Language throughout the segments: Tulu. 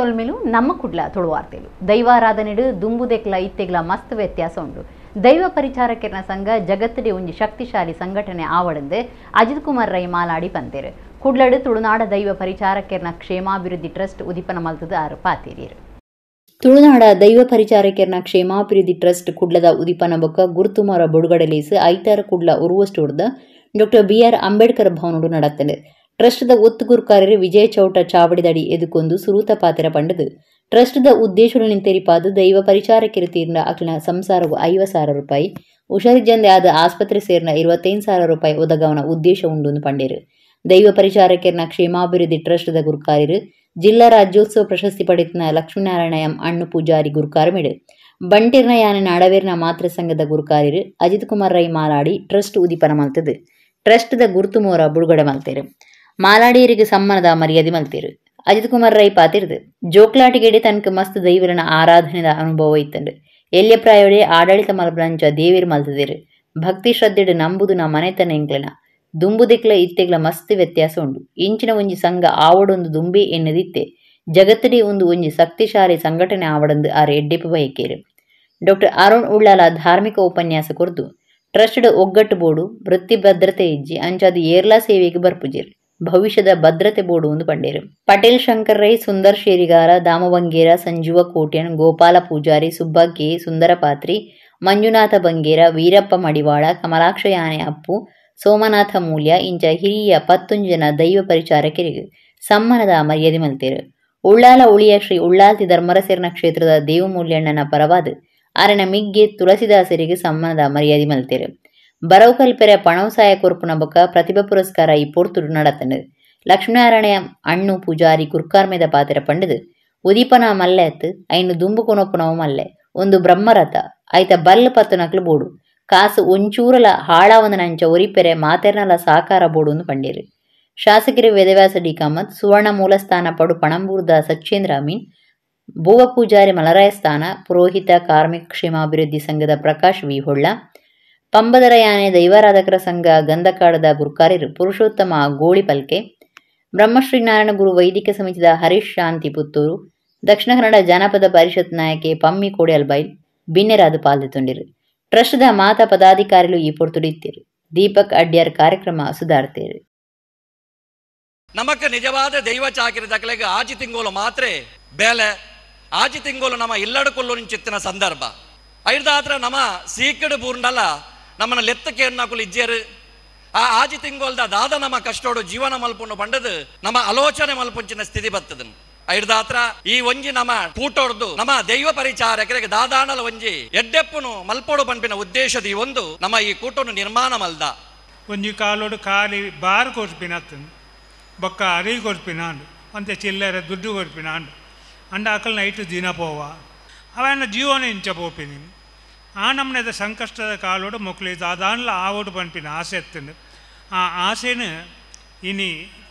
ಸೊಲ್ಮೆಲು ನಮ್ಮ ಕುಡ್ಲ ತುಳುವಾರ್ತೆಲು. ದೈವಾರಾಧನೆಡು ದುಂಬುದೆಕ್ಲ ಇತ್ತೆಗ್ಲ ಮಸ್ತ್ ವ್ಯತ್ಯಾಸ ಉಂಡು. ದೈವ ಪರಿಚಾರಕೆರ್ನ ಸಂಘ ಜಗತ್ತಡೆ ಒಂಜಿ ಶಕ್ತಿಶಾಲಿ ಸಂಘಟನೆ ಆವಡಂದೆ ಅಜಿತ್ ಕುಮಾರ್ ರೈ ಮಾಲಾಡಿ ಪಂತೇರು. ಕುಡ್ಲಡು ತುಳುನಾಡ ದೈವ ಪರಿಚಾರಕೆರ್ನ ಕ್ಷೇಮಾಭಿವೃದ್ಧಿ ಟ್ರಸ್ಟ್ ಉದಿಪನ ಮಲ್ತದ ಆರು ಪಾತೇರಿಯರು. ತುಳುನಾಡ ದೈವ ಪರಿಚಾರಕೆರ್ನ ಕ್ಷೇಮಾಭಿವೃದ್ಧಿ ಟ್ರಸ್ಟ್ ಕುಡ್ಲದ ಉದಿಪನ ಬೊಕ್ಕ ಗುರುತುಮಾರ ಬುಡುಗಡೆಲೇಸು ಐತಾರ ಕುಡ್ಲ ಉರುವಸ್ಟೋರ್ದ ಡಾಕ್ಟರ್ ಬಿ.ಆರ್. ಅಂಬೇಡ್ಕರ್ ಭವನಡು ನಡತ್ತಂಡು. ಟ್ರಸ್ಟ್ದ ಒತ್ತು ಗುರುಕಾರರು ವಿಜಯ ಚೌಟ ಚಾವಡಿದಡಿ ಎದುಕೊಂದು ಸುರೂತ ಪಾತ್ರ ಪಂಡದು. ಟ್ರಸ್ಟ್ದ ಉದ್ದೇಶಗಳನ್ನು ತೆರಿಪಾದು ದೈವ ಪರಿಚಾರಕರು ತೀರ್ನ ಅಕ್ಲಿನ ಸಂಸಾರವು 50,000 ರೂಪಾಯಿ, ಹುಷಾರಿಜಂದೆ ಆದ ಆಸ್ಪತ್ರೆ ಸೇರಿನ 25,000 ರೂಪಾಯಿ ಒದಗವನ ಉದ್ದೇಶ ಉಂಡು ಪಂಡೇರು. ದೈವ ಪರಿಚಾರಕರ್ನ ಕ್ಷೇಮಾಭಿವೃದ್ಧಿ ಟ್ರಸ್ಟ್ದ ಗುರುಕಾರರು ಜಿಲ್ಲಾ ರಾಜ್ಯೋತ್ಸವ ಪ್ರಶಸ್ತಿ ಪಡೆದ ಲಕ್ಷ್ಮೀನಾರಾಯಣ ಎಂ ಅಣ್ಣು ಪೂಜಾರಿ ಗುರುಕಾರಮೇಡು, ಬಂಟಿರ್ನ ಯಾನೆ ನಾಡವೇರ್ನ ಮಾತೃ ಸಂಘದ ಗುರುಕಾರರು ಅಜಿತ್ ಕುಮಾರ್ ರೈ ಮಾಲಾಡಿ ಟ್ರಸ್ಟ್ ಉದಿಪನ ಮಲ್ತದು. ಟ್ರಸ್ಟ್ದ ಗುರುತು ಮೋರ ಬುಡುಗಡೆ ಮಲ್ತೇರು. ಮಾಲಾಡಿಯರಿಗೆ ಸಮ್ಮಾನದ ಮರ್ಯಾದೆ ಮಲ್ತೇರು. ಅಜಿತ್ ಕುಮಾರ್ ರೈ ಪಾತಿರ್ದು ಜೋಕ್ಲಾಟಿಗೆಡೆ ತನಕ ಮಸ್ತ್ ದೈವರನ ಆರಾಧನೆದ ಅನುಭವ ಇತ್ತಂಡು. ಎಲ್ಯ ಪ್ರಾಯೋಡೆ ಆಡಳಿತ ಮಲ್ಪಂಚ ದೇವಿರು ಮಲ್ತದೇರು. ಭಕ್ತಿ ಶ್ರದ್ಧೆಡು ನಂಬುದು ನಾ ಮನೆತನ ಎಂಕ್ಲೆನ ದುಂಬುದೆಕ್ಲ ಇತ್ತೆಗ್ಲ ಮಸ್ತ್ ವ್ಯತ್ಯಾಸ ಉಂಡು. ಇಂಚಿನ ಒಂಜಿ ಸಂಘ ಆವಡೊಂದು ದುಂಬೆ ಎನ್ನದಿತ್ತೆ ಜಗತ್ತಡೆ ಒಂದು ಒಂಜಿ ಶಕ್ತಿಶಾಲಿ ಸಂಘಟನೆ ಆವಡಂದು ಆರ್ ಎಡ್ಡೆಪು ಬಯಕೇರು. ಡಾಕ್ಟರ್ ಅರುಣ್ ಉಳ್ಳಾಲ ಧಾರ್ಮಿಕ ಉಪನ್ಯಾಸ ಕೊರ್ದು ಟ್ರಸ್ಟ್ಡ್ ಒಗ್ಗಟ್ಟು ಬೋರ್ಡು ವೃತ್ತಿ ಭದ್ರತೆ ಇಜ್ಜಿ ಅಂಚಾದ ಏರ್ಲಾ ಸೇವೆಗೆ ಬರ್ಪುಜೇರು ಭವಿಷ್ಯದ ಭದ್ರತೆ ಬೋರ್ಡು ಒಂದು ಪಂಡೇರು. ಪಟೇಲ್ ಶಂಕರ್ ರೈ, ಸುಂದರ್ ಶೇರಿಗಾರ, ದಾಮವಂಗೇರ, ಸಂಜೀವ ಕೋಟ್ಯನ್, ಗೋಪಾಲ ಪೂಜಾರಿ, ಸುಬ್ಬ ಕೆ, ಸುಂದರ ಪಾತ್ರಿ, ಮಂಜುನಾಥ ಬಂಗೇರ, ವೀರಪ್ಪ ಮಡಿವಾಳ, ಕಮಲಾಕ್ಷ ಯಾನೆ ಅಪ್ಪು, ಸೋಮನಾಥ ಮೂಲ್ಯ ಇಂಚ ಹಿರಿಯ 11 ಜನ ದೈವ ಪರಿಚಾರಕರಿಗೆ ಸಮ್ಮಾನದ ಮರ್ಯಾದೆ ಮಲ್ತೇರು. ಉಳ್ಳಾಲ ಉಳಿಯ ಶ್ರೀ ಉಳ್ಳಾಲ್ತಿ ಧರ್ಮರಸೇರ್ನ ಕ್ಷೇತ್ರದ ದೇವಮೂಲ್ಯಣ್ಣನ ಪರವಾದ ಆರನ ಮಿಗ್ಗೆ ತುಳಸಿದಾಸರಿಗೆ ಸಮ್ಮಾನದ ಮರ್ಯಾದೆ ಮಲ್ತೇರು. ಬರವು ಕಲ್ಪೆರೆ ಪಣವಸಾಯ ಕೊರ್ಪುನ ಬೊಕ್ಕ ಪ್ರತಿಭಾ ಪುರಸ್ಕಾರ ಈ ಪೊರ್ತುಡು ನಡತನು. ಲಕ್ಷ್ಮೀನಾರಾಯಣ ಅಣ್ಣು ಪೂಜಾರಿ ಕುರ್ಕಾರ್ಮೇದ ಪಾತ್ರ ಪಂಡದು ಉದೀಪನ ಮಲ್ಲೆತ್ತು ಐನು ದುಂಬು ಕೊನೊಪ್ಪುನವು ಮಲ್ಲೆ ಒಂದು ಬ್ರಹ್ಮರಥ ಐತ ಬಲ್ಲು ಪತ್ತುನಕ್ಲು ಬೋಡು ಕಾಸು ಒಂಚೂರಲ ಹಾಳಾವಂದನಂಚ ಒರಿಪೆರೆ ಮಾತೆರ್ನಲ ಸಾಕಾರ ಬೋಡು ಒಂದು ಪಂಡೇರು. ಶಾಸಕರು ವೇದವ್ಯಾಸ ಡಿ ಕಾಮತ್, ಸುವರ್ಣ ಮೂಲಸ್ಥಾನ ಪಡು ಪಣಂಬೂರ್ದ ಸಚ್ಚೇಂದ್ರ ಅಮೀನ್, ಭೂವ ಪೂಜಾರಿ ಮಲರಾಯ ಸ್ಥಾನ, ಪುರೋಹಿತ ಕಾರ್ಮಿಕ ಕ್ಷೇಮಾಭಿವೃದ್ಧಿ ಸಂಘದ ಪ್ರಕಾಶ್ ವಿ ಹೊಳ್ಳ, ಪಂಬದರ ಯಾನೆ ದೈವಾರಾಧಕರ ಸಂಘ ಗಂಧಕಾಡದ ಗುರುಕಾರ್ಯರು ಪುರುಷೋತ್ತಮ ಗೋಳಿಪಲ್ಕೆ, ಬ್ರಹ್ಮಶ್ರೀ ನಾರಾಯಣ ಗುರು ವೈದಿಕ ಸಮಿತಿದ ಹರೀಶ್ ಶಾಂತಿ ಪುತ್ತೂರು, ದಕ್ಷಿಣ ಕನ್ನಡ ಜಾನಪದ ಪರಿಷತ್ ನಾಯಕೆ ಪಮ್ಮಿ ಕೋಡಿಯಲ್ಬೈಲ್ ಬಿನ್ನೆರಾದ ಪಾಲ್ದೆತೊಂಡಿರು. ಟ್ರಸ್ಟ್ದ ಮಾತಾ ಪದಾಧಿಕಾರಿಗಳು ಈ ಪೊರ್ತುಡಿತ್ತೀರು. ದೀಪಕ್ ಅಡ್ಯಾರ್ ಕಾರ್ಯಕ್ರಮ ಸುಧಾರ್ತೇರು. ನಮಕ್ ನಿಜವಾದ ದೈವ ಚಾಕಿರಿ ದಕಲೆಗೆ ಆಜಿ ತಿಂಗೋಲು ಮಾತ್ರ ಬೇಲೆ ಆಜಿ ತಿಂಗೋಲು ನಮ್ಮ ಇಲ್ಲಡಕೊಲ್ಲು ನಿಂಚಿತ್ತಿನ ಸಂದರ್ಭ ಐದಾತ್ರ ನಮ್ಮ ಸೀಕಡು ಬೂರ್ಂಡಲ ನಮ್ಮನ್ನ ಲೆತ್ತಕ್ಕೆ ಎನ್ನಾಕುಲು ಇಜ್ಜೇರು. ಆ ಆಜಿ ತಿಂಗೋಲ್ದ ದಾದ ನಮ್ಮ ಕಷ್ಟೋಡು ಜೀವನ ಮಲ್ಪುಂಡು ಪಂಡದು ನಮ್ಮ ಆಲೋಚನೆ ಮಲ್ಪುಂಚಿನ ಸ್ಥಿತಿ ಬರ್ತದ. ಐದಾತ್ರ ಈ ಒಂಜಿ ನಮ್ಮ ಕೂಟೋರ್ದು ನಮ್ಮ ದೈವ ಪರಿಚಾರಕರಿಗೆ ದಾದಾಣಲ ಒಂಜಿ ಎಡ್ಡೆಪ್ಪುನು ಮಲ್ಪೋಡು ಪಂಪಿನ ಉದ್ದೇಶದ ಈ ಒಂದು ನಮ್ಮ ಈ ಕೂಟನು ನಿರ್ಮಾಣ ಮಲ್ದ. ಒಂಜಿ ಕಾಲೋಡು ಖಾಲಿ ಬಾರ್ ಕೊರ್ಪಿನತ್ತನು ಬೊಕ್ಕ ಅರಿ ಕೊರ್ಪಿನ ಅಂತೆ ಚಿಲ್ಲರೆ ದುಡ್ಡು ಕೊರ್ಪಿನ ಅಂಡ ಅಕಲ್ ನೈಟು ದಿನ ಪೋವ ಅವನ ಜೀವನ ಇಂಚ ಪೋಪಿನಿ. ಆ ನಮ್ಮನೆದ ಸಂಕಷ್ಟದ ಕಾಲೋಡು ಮೊಕ್ಲಿ ದಾದಾನ್ಲ ಆವೋಡು ಪನ್ಪಿನ ಆಸೆ ಎತ್ತಂಡು. ಆ ಆಸೆನ ಇನಿ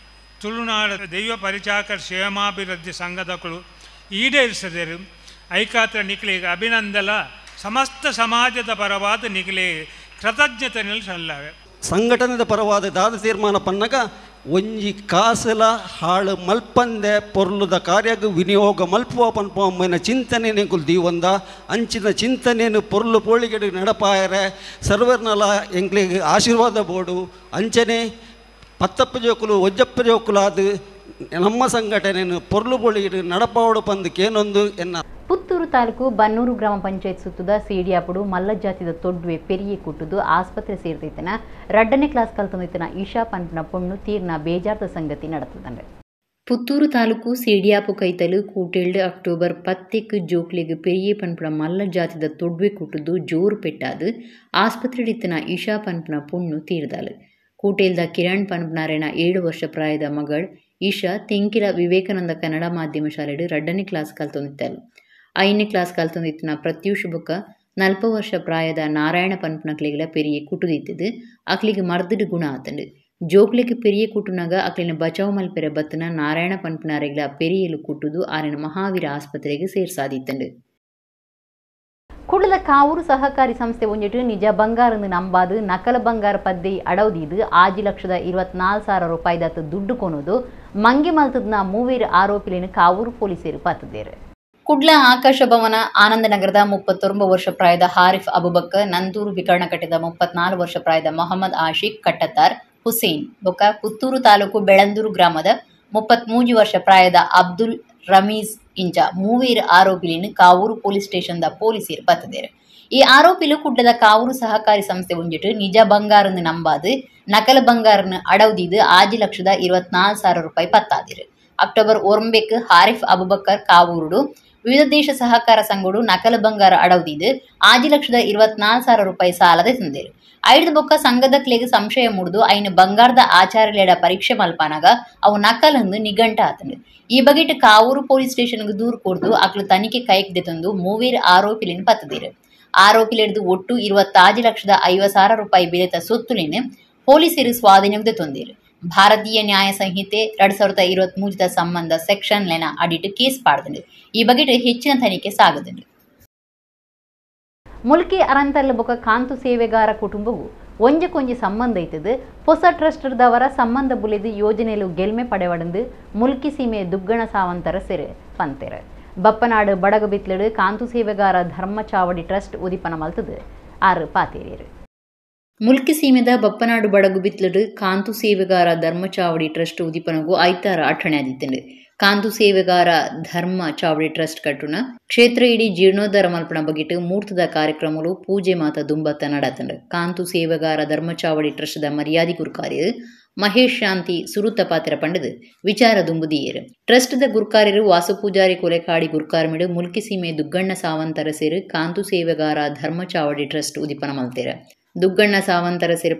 ತುಳುನಾಡ ದೈವ ಪರಿಚಾರಕರ ಕ್ಷೇಮಾಭಿವೃದ್ಧಿ ಸಂಘದಕ್ಕಳು ಈಡೇರಿಸದರು. ಐಕಾತ್ರ ನಿಕ್ಲಿಗೆ ಅಭಿನಂದಲ ಸಮಸ್ತ ಸಮಾಜದ ಪರವಾದ ನಿಕ್ಲಿ ಕೃತಜ್ಞತೆ ಸಲ್ಲವೆ. ಸಂಘಟನೆದ ಪರವಾದ ದಾದ ತೀರ್ಮಾನ ಪನ್ನಗ ಒಂಜಿ ಕಾಸಲ ಹಾಳು ಮಲ್ಪಂದೆ ಪೊರ್ಲುದ ಕಾರ್ಯಗ್ ವಿನಿಯೋಗ ಮಲ್ಪುವ ಪನ್ಪುವ ಚಿಂತನೆ ನಿಂಕುಲು ದೀವಂದ ಅಂಚಿನ ಚಿಂತನೆಯನ್ನು ಪೊರ್ಲು ಪೋಳಿಗೆಡು ನಡಪಾಯರೆ ಸರ್ವರ್ನಲ ಎಂಕ್ಲಿಗೆ ಆಶೀರ್ವಾದ ಬೋಡು. ಅಂಚನೆ ಪತ್ತಪ್ಪ ಜೋಕುಲು ಒಜ್ಜಪ್ಪ ಜೋಕುಲಾದ ನಮ್ಮ ಸಂಘಟನೆಯನ್ನು ಪೊರ್ಲು ಪೋಳಿಗೆಡು ನಡಪಾವಡು ಪಂದಕ್ಕೇನೊಂದು ಎನ್ನ. ಪುತ್ತೂರು ತಾಲೂಕು ಬನ್ನೂರು ಗ್ರಾಮ ಪಂಚಾಯತ್ ಸುತ್ತದ ಸೇಡಿಯಾಪುಡು ಮಲ್ಲಜಾತಿದ ತೊಡ್ವೆ ಪೆರಿಯೆ ಕುಟ್ಟುದು ಆಸ್ಪತ್ರೆ ಸೇರ್ದೈತನ 2ನೇ ಕ್ಲಾಸ್ ಕಲ್ತಂದೈತನ ಈಶಾ ಪನ್ಪನ ಪೊಣ್ಣು ತೀರ್ನ ಬೇಜಾರ್ದ ಸಂಗತಿ ನಡೆತದಂಡೆ. ಪುತ್ತೂರು ತಾಲೂಕು ಸೇಡಿಯಾಪು ಕೈತಲು ಕೂಟೇಳ್ಡು ಅಕ್ಟೋಬರ್ 10ಕ್ಕೆ ಜೋಕ್ಲಿಗೆ ಪೆರಿಯೆ ಪನ್ಪನ ಮಲ್ಲಜಾತಿದ ತೊಡ್ವೆ ಕುಟ್ಟುದು ಜೋರು ಪೆಟ್ಟಾದು ಆಸ್ಪತ್ರೆಡಿತ್ತನ ಈಶಾ ಪನ್ಪನ ಪೊಣ್ಣು ತೀರ್ದಾಳು. ಕೂಟೇಲ್ದ ಕಿರಣ್ ಪನ್ಪನಾರೇನ 7 ವರ್ಷ ಪ್ರಾಯದ ಮಗಳ್ ಈಶಾ ತೆಂಕಿಲ ವಿವೇಕಾನಂದ ಕನ್ನಡ ಮಾಧ್ಯಮ ಶಾಲೆಡು 2ನೇ ಕ್ಲಾಸ್ ಕಲ್ತೊಂದಿತ್ತಳು. 5ನೇ ಕ್ಲಾಸ್ ಕಲ್ತೊಂದಿತ್ತಿನ ಪ್ರತ್ಯೂಷ್ ಬೊಕ್ಕ 40 ವರ್ಷ ಪ್ರಾಯದ ನಾರಾಯಣ ಪನ್ಪನಕ್ಲಿಗೆಲ ಪೆರಿಯೆ ಕುಟುದಿತ್ತದು ಅಕ್ಲಿಗೆ ಮರ್ದಡು ಗುಣ ಆತಂಡು. ಜೋಕ್ಲಿಗೆ ಪೆರಿಯೆ ಕುಟುನಾಗ ಅಕ್ಲಿನ ಬಚಾವ್ ಮಲ್ಪೆರೆ ಬತ್ತನ ನಾರಾಯಣ ಪನ್ಪನಾರೆಗ್ಲ ಪೆರಿಯಲು ಕುಟ್ಟುದು ಆರೆನ ಮಹಾವೀರ ಆಸ್ಪತ್ರೆಗೆ ಸೇರ್ಸಾದಿತ್ತಂಡು. ಕುಡ್ಲದ ಕಾವೂರು ಸಹಕಾರಿ ಸಂಸ್ಥೆ ಒಂಜಿಟ್ಟು ನಿಜ ಬಂಗಾರನ್ನು ನಂಬಾದು ನಕಲ ಬಂಗಾರ ಪದ್ದೆ ಅಡವದಿದ್ದು 5,24,000 ರೂಪಾಯಿದಾತ ದುಡ್ಡು ಕೊನೋದು ಮಂಗಿ ಮಲ್ತದ್ನ ಮೂವೇರು ಆರೋಪಿಲೇನು ಕಾವೂರು ಪೊಲೀಸರು ಪತ್ತದೇರು. ಕುಡ್ಲ ಆಕಾಶ ಭವನ ಆನಂದನಗರದ 39 ವರ್ಷ ಪ್ರಾಯದ ಹಾರಿಫ್ ಅಬುಬಕ್ಕರ್, ನಂದೂರು ವಿಕರ್ಣಕಟ್ಟೆದ 34 ವರ್ಷ ಪ್ರಾಯದ ಮೊಹಮ್ಮದ್ ಆಶಿಕ್ ಕಟ್ಟತಾರ್ ಹುಸೇನ್ ಬೊಕ್ಕ ಪುತ್ತೂರು ತಾಲೂಕು ಬೆಳಂದೂರು ಗ್ರಾಮದ 33 ವರ್ಷ ಪ್ರಾಯದ ಅಬ್ದುಲ್ ರಮೀಸ್ ಇಂಚ ಮೂವೇರು ಆರೋಪಿಲೇನು ಕಾವೂರು ಪೊಲೀಸ್ ಸ್ಟೇಷನ್ದ ಪೊಲೀಸರು ಪತ್ತದೇರು. ಈ ಆರೋಪಿಲು ಕುಡ್ಲದ ಕಾವೂರು ಸಹಕಾರಿ ಸಂಸ್ಥೆ ಒಂಜಿಟ್ಟು ನಿಜ ಬಂಗಾರನ್ನು ನಂಬಾದು ನಕಲ ಬಂಗಾರನ್ನು ಅಡವುದಿದ್ದು 5,24,000 ರೂಪಾಯಿ ಪತ್ತಾದಿರು. ಅಕ್ಟೋಬರ್ 9 ಹಾರಿಫ್ ಅಬುಬಕ್ಕರ್ ಕಾವೂರುಡು ವಿವಿಧ ದೇಶ ಸಹಕಾರ ಸಂಘಡು ನಕಲ ಬಂಗಾರ ಅಡವುದಿದ್ದು 5,24,000 ರೂಪಾಯಿ ಸಾಲದೆ ತಂದಿರು. ಐದು ಬೊಕ್ಕ ಸಂಘದಕ್ಲೆಗ್ ಸಂಶಯ ಮೂಡ್ದು ಐನು ಬಂಗಾರದ ಆಚಾರ್ಯಲೆಡ ಪರೀಕ್ಷೆ ಮಲ್ಪನಾಗ ಅವು ನಕಲಂದು ನಿಘಂಟ ಆತಂಡು. ಈ ಬಗೆಟ್ ಕಾವೂರು ಪೊಲೀಸ್ ಸ್ಟೇಷನ್ಗೆ ದೂರು ಕೊಡ್ದು ಅಕ್ಲು ತನಿಖೆ ಕೈಕ್ದೆ ತಂದು ಮೂವೇರು ಆರೋಪಿಲಿನ ಪತ್ತದಿರು. ಆರೋಪಿಲಿಡ್ದು ಒಟ್ಟು 25,50,000 ರೂಪಾಯಿ ಬೆಲೆತ ಸೊತ್ತುಲಿನ ಪೊಲೀಸರು ಸ್ವಾಧೀನಕ್ಕೆ ತಂದಿರು. ಭಾರತೀಯ ನ್ಯಾಯ ಸಂಹಿತೆ 2023 ಸಂಬಂಧ ಸೆಕ್ಷನ್ ಲೆನ ಅಡಿಟ್ ಕೇಸ್ ಪಾಡ್ದಂಡು. ಈ ಬಗೆಟ್ ಹೆಚ್ಚಿನ ತನಿಖೆ ಸಾಗದಂಡು. ಮುಲ್ಕಿ ಅರಂತಲ್ಲ ಬೊಕ ಕಾಂತು ಸೇವೆಗಾರ ಕುಟುಂಬವು ಒಂಜಕ್ಕೊಂಜಿ ಸಂಬಂಧ ಐತದು. ಹೊಸ ಟ್ರಸ್ಟ್ದವರ ಸಂಬಂಧ ಬುಲಿದು ಯೋಜನೆಯಲು ಗೆಲ್ಮೆ ಪಡೆವಡಂದು ಮುಲ್ಕಿ ಸೀಮೆ ದುಗ್ಗಣ ಸಾವಂತರ ಸೆರೆ ಪಂತೆರು. ಬಪ್ಪನಾಡು ಬಡಗಬಿತ್ಲಡು ಕಾಂತು ಸೇವೆಗಾರ ಧರ್ಮ ಚಾವಡಿ ಟ್ರಸ್ಟ್ ಉದಿಪನ ಮಲ್ತದು ಆರು ಪಾತೇರಿಯರು. ಮುಲ್ಕಿ ಸೀಮೆದ ಬಪ್ಪನಾಡು ಬಡಗುಬಿತ್ಲಡು ಕಾಂತು ಸೇವೆಗಾರ ಧರ್ಮ ಚಾವಡಿ ಟ್ರಸ್ಟ್ ಉದಿಪನಗೂ ಐತಾರ ಅಠಣೆ ಆದಿತ್ತಂಡು. ಕಾಂತು ಸೇವೆಗಾರ ಧರ್ಮ ಚಾವಡಿ ಟ್ರಸ್ಟ್ ಕಟ್ಟುನ ಕ್ಷೇತ್ರ ಇಡೀ ಜೀರ್ಣೋದ್ಧಾರ ಮಲ್ಪಣ ಬಗೆಟ್ ಮೂರ್ತದ ಕಾರ್ಯಕ್ರಮಗಳು ಪೂಜೆ ಮಾತ ದುಂಬತ್ತ ನಡತಂಡು. ಕಾಂತು ಸೇವೆಗಾರ ಧರ್ಮ ಚಾವಡಿ ಟ್ರಸ್ಟ್ದ ಮರ್ಯಾದೆ ಗುರುಕಾರ್ಯರು ಮಹೇಶ್ ಶಾಂತಿ ಸುರುತ ಪಾತ್ರ ಪಂಡದು ವಿಚಾರ ದುಂಬುದಿಯರು. ಟ್ರಸ್ಟ್ದ ಗುರುಕಾರ್ಯರು ವಾಸು ಪೂಜಾರಿ ಕೊಲೆಕಾಡಿ ಗುರುಕಾರ್ಮಿಡು ಮುಲ್ಕಿ ಸೀಮೆ ದುಗ್ಗಣ್ಣ ಸಾವಂತರ ಸೇರು ಕಾಂತು ಸೇವೆಗಾರ ಧರ್ಮ ಚಾವಡಿ ಟ್ರಸ್ಟ್ ಉದಿಪನ ಮಲ್ತೇರ. ದುಗ್ಗಣ್ಣ ಸಾವಂತರ ಸೇರು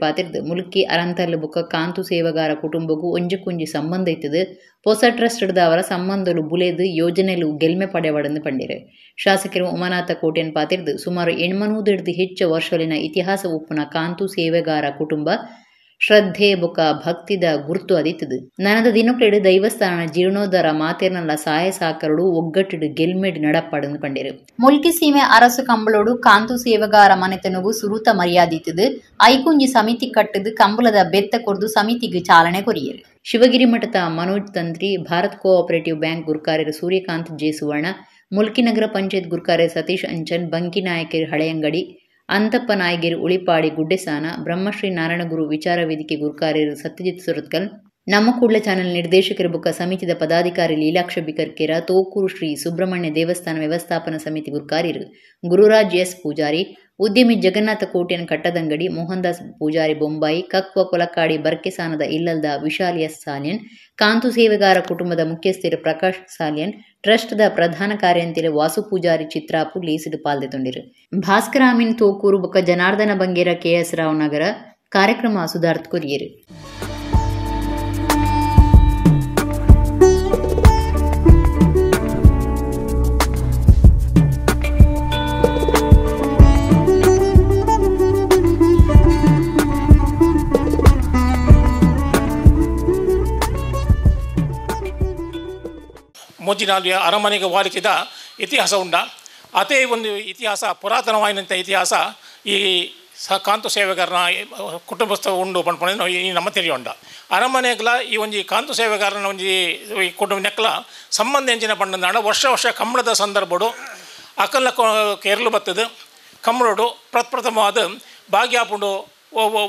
ಮುಲ್ಕಿ ಅರಂತರ್ಲು ಬುಕ್ಕ ಕಾಂತು ಸೇವೆಗಾರ ಕುಟುಂಬಕ್ಕೂ ಒಂಜಕ್ಕೊಂಜಿ ಸಂಬಂಧ ಇತ್ತದು. ಹೊಸ ಟ್ರಸ್ಟ್ ಅವರ ಸಂಬಂಧಲು ಬುಲೇದು ಯೋಜನೆಲು ಗೆಲ್ಮೆ ಪಡೆವಡಂದು ಪಂಡಿರು. ಶಾಸಕರು ಉಮಾನಾಥ ಕೋಟೆನ್ ಪಾತಿರ್ದು ಸುಮಾರು 800 ಹೆಚ್ಚು ವರ್ಷಲಿನ ಇತಿಹಾಸ ಉಪ್ಪುನ ಕಾಂತು ಸೇವೆಗಾರ ಕುಟುಂಬ ಶ್ರದ್ಧೆ ಬೊಕ ಭಕ್ತಿದ ಗುರ್ತು ಅದಿತ್ತದು. ನನದ ದಿನಕ್ಲೆಡು ದೈವಸ್ಥಾನ ಜೀರ್ಣೋದ್ಧಾರ ಮಾತೇರ್ನಲ್ಲ ಸಹಾಯ ಸಾಕರಡು ಒಗ್ಗಟ್ಟಿಡು ಗೆಲ್ಮೆಡ್ ನಡಪಾಡಂದು ಪಂಡಿರು. ಮುಲ್ಕಿ ಸೀಮೆ ಅರಸು ಕಂಬಳೋಡು ಕಾಂತು ಸೇವೆಗಾರ ಮನೆತನಗೂ ಸುರುತ ಮರ್ಯಾದಿತ್ತದು. ಐಕುಂಜಿ ಸಮಿತಿ ಕಟ್ಟದು ಕಂಬಳದ ಬೆತ್ತ ಕೊರ್ದು ಸಮಿತಿಗೆ ಚಾಲನೆ ಕೊರಿಯರು. ಶಿವಗಿರಿ ಮಠದ ಮನೋಜ್ ತಂತ್ರಿ, ಭಾರತ್ ಕೋಆಪರೇಟಿವ್ ಬ್ಯಾಂಕ್ ಗುರುಕಾರ್ಯರು ಸೂರ್ಯಕಾಂತ್ ಜೆ ಸುವರ್ಣ, ಮುಲ್ಕಿ ನಗರ ಪಂಚಾಯತ್ ಗುರುಕಾರ್ಯ ಸತೀಶ್ ಅಂಚನ್, ಬಂಕಿ ನಾಯಕರು ಹಳೆಯಂಗಡಿ, ಅಂತಪ್ಪ ನಾಯಗಿರಿ ಉಳಿಪಾಡಿ ಗುಡ್ಡೆಸಾನ, ಬ್ರಹ್ಮಶ್ರೀ ನಾರಾಯಣಗುರು ವಿಚಾರ ವೇದಿಕೆ ಗುರುಕಾರ್ಯರು ಸತ್ಯಜಿತ್ ಸುರತ್ಕಲ್, ನಮ್ಮ ಕೂಡ್ಲ ಚಾನೆಲ್ ನಿರ್ದೇಶಕರು ಬುಕ್ಕ ಸಮಿತಿದ ಪದಾಧಿಕಾರಿ ಲೀಲಾಕ್ಷ ಬಿಕರ್ಕೆರ, ತೋಕೂರು ಶ್ರೀ ಸುಬ್ರಹ್ಮಣ್ಯ ದೇವಸ್ಥಾನ ವ್ಯವಸ್ಥಾಪನಾ ಸಮಿತಿ ಗುರುಕಾರ್ಯರು ಗುರುರಾಜ್ ಎಸ್ ಪೂಜಾರಿ, ಉದ್ಯಮಿ ಜಗನ್ನಾಥ ಕೋಟ್ಯನ್ ಕಟ್ಟದಂಗಡಿ, ಮೋಹನ್ ದಾಸ್ ಪೂಜಾರಿ ಬೊಂಬಾಯಿ, ಕಕ್ವ ಕೊಲಕಾಡಿ ಬರ್ಕೆಸಾನದ ಇಲ್ಲಲ್ದ ವಿಶಾಲ್ ಎಸ್ ಸಾಲಿಯನ್, ಕಾಂತು ಸೇವೆಗಾರ ಕುಟುಂಬದ ಮುಖ್ಯಸ್ಥರು ಪ್ರಕಾಶ್ ಸಾಲಿಯನ್, ಟ್ರಸ್ಟ್ದ ಪ್ರಧಾನ ಕಾರ್ಯಂತಿರು ವಾಸು ಪೂಜಾರಿ ಚಿತ್ರಾಪು ಲೇಸಿಡು ಪಾಲ್ದೆ. ಭಾಸ್ಕರ ಅಮೀನ್ ತೋಕೂರು ಬೊಕ್ಕ ಜನಾರ್ದನ ಬಂಗೇರ ಕೆಎಸ್ ರಾವ್ ನಗರ ಕಾರ್ಯಕ್ರಮ ಸುಧಾರ್ಥ ಕೊರಿಯರು. ಮೊಜ್ಜಿನಲ್ಲಿ ಅರಮನೆಗೆ ವಾಲಿಕಿದ ಇತಿಹಾಸ ಉಂಡ. ಅದೇ ಒಂದು ಇತಿಹಾಸ ಪುರಾತನವಾಯಿನಂಥ ಇತಿಹಾಸ ಈ ಕಾಂತು ಸೇವೆಗಾರನ ಕುಟುಂಬಸ್ಥ ಉಂಡು ಪಂಡ್ಪಂಡ ಈ ನಮ್ಮ ತೆರಿಯುಂಡ. ಅರಮನೆಗ್ಲ ಈ ಒಂಜಿ ಕಾಂತು ಸೇವೆಗಾರನ ಒಂಜಿ ಈ ಕುಟುಂಬ ನೆಕ್ಲ ಸಂಬಂಧ ಎಂಚಿನ ಪಂಡಂದಾಂಡ ವರ್ಷ ವರ್ಷ ಕಂಬಳದ ಸಂದರ್ಭಡು ಅಕಲ್ನ ಕೇರಳು ಬತ್ತದು ಕಂಬಳೋಡು ಪ್ರಪ್ರಥಮವಾದ ಭಾಗ್ಯಾಪುಂಡು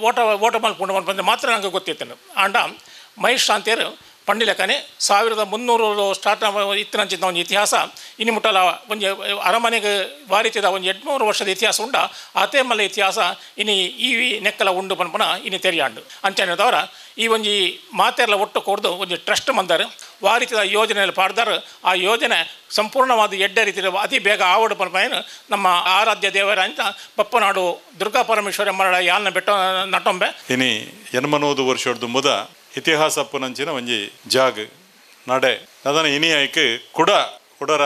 ಓಟ ಓಟ ಮಲ್ಪುಂಡು ಪಂಡ ಮಾತ್ರ ನಂಗೆ ಗೊತ್ತಿತ್ತು. ಆಂಡ ಮಹೇಶ್ ಶಾಂತಿಯರು ಪಂಡಿಲಕನೆ 1300 ಸ್ಟಾರ್ಟ್ ಇತ್ತಿನಂಚಿನ ಒಂದು ಇತಿಹಾಸ ಇನ್ನು ಮುಟ್ಟಲ ಒಂಜಿ ಅರಮನೆಗೆ ವಾರಿತಿದ ಒಂದು 800 ವರ್ಷದ ಇತಿಹಾಸ ಉಂಡ. ಅತೇ ಮಲ್ಲ ಇತಿಹಾಸ ಇನಿ ಈ ನೆಕ್ಕಲ ಉಂಡು ಪನ್ಪನ ಇನಿ ತೆರಿಯಾಂಡು. ಅಂಚನೆ ತವರ ಈ ಒಂಜಿ ಮಾತೆಲ್ಲ ಒಟ್ಟು ಕೊಡ್ದು ಒಂಜಿ ಟ್ರಸ್ಟ್ ಮಂದರು ವಾರಿತಿದ ಯೋಜನೆಯಲ್ಲಿ ಪಾಡ್ದಾರು. ಆ ಯೋಜನೆ ಸಂಪೂರ್ಣವಾದ ಎಡ್ಡೆ ರೀತಿಯಲ್ಲಿ ಅತಿ ಬೇಗ ಆವಡು ಪನ್ಪನ ನಮ್ಮ ಆರಾಧ್ಯ ದೇವರ ಅಂತ ಬಪ್ಪನಾಡು ದುರ್ಗಾ ಪರಮೇಶ್ವರ ಮರಳ ಯಾಲ್ನ ಬೆಟ್ಟ ನಟೊಂಬೆ. ಇನಿ 800 ವರ್ಷದ ಮುದ ಇತಿಹಾಸ ಪುನಂಚಿನ ಒಂಜಿ ಜಾಗ್ ನಡೆ ಅದನ್ನು ಇನಿ ಆಯ್ಕೆ ಕುಡ ಕುಡರ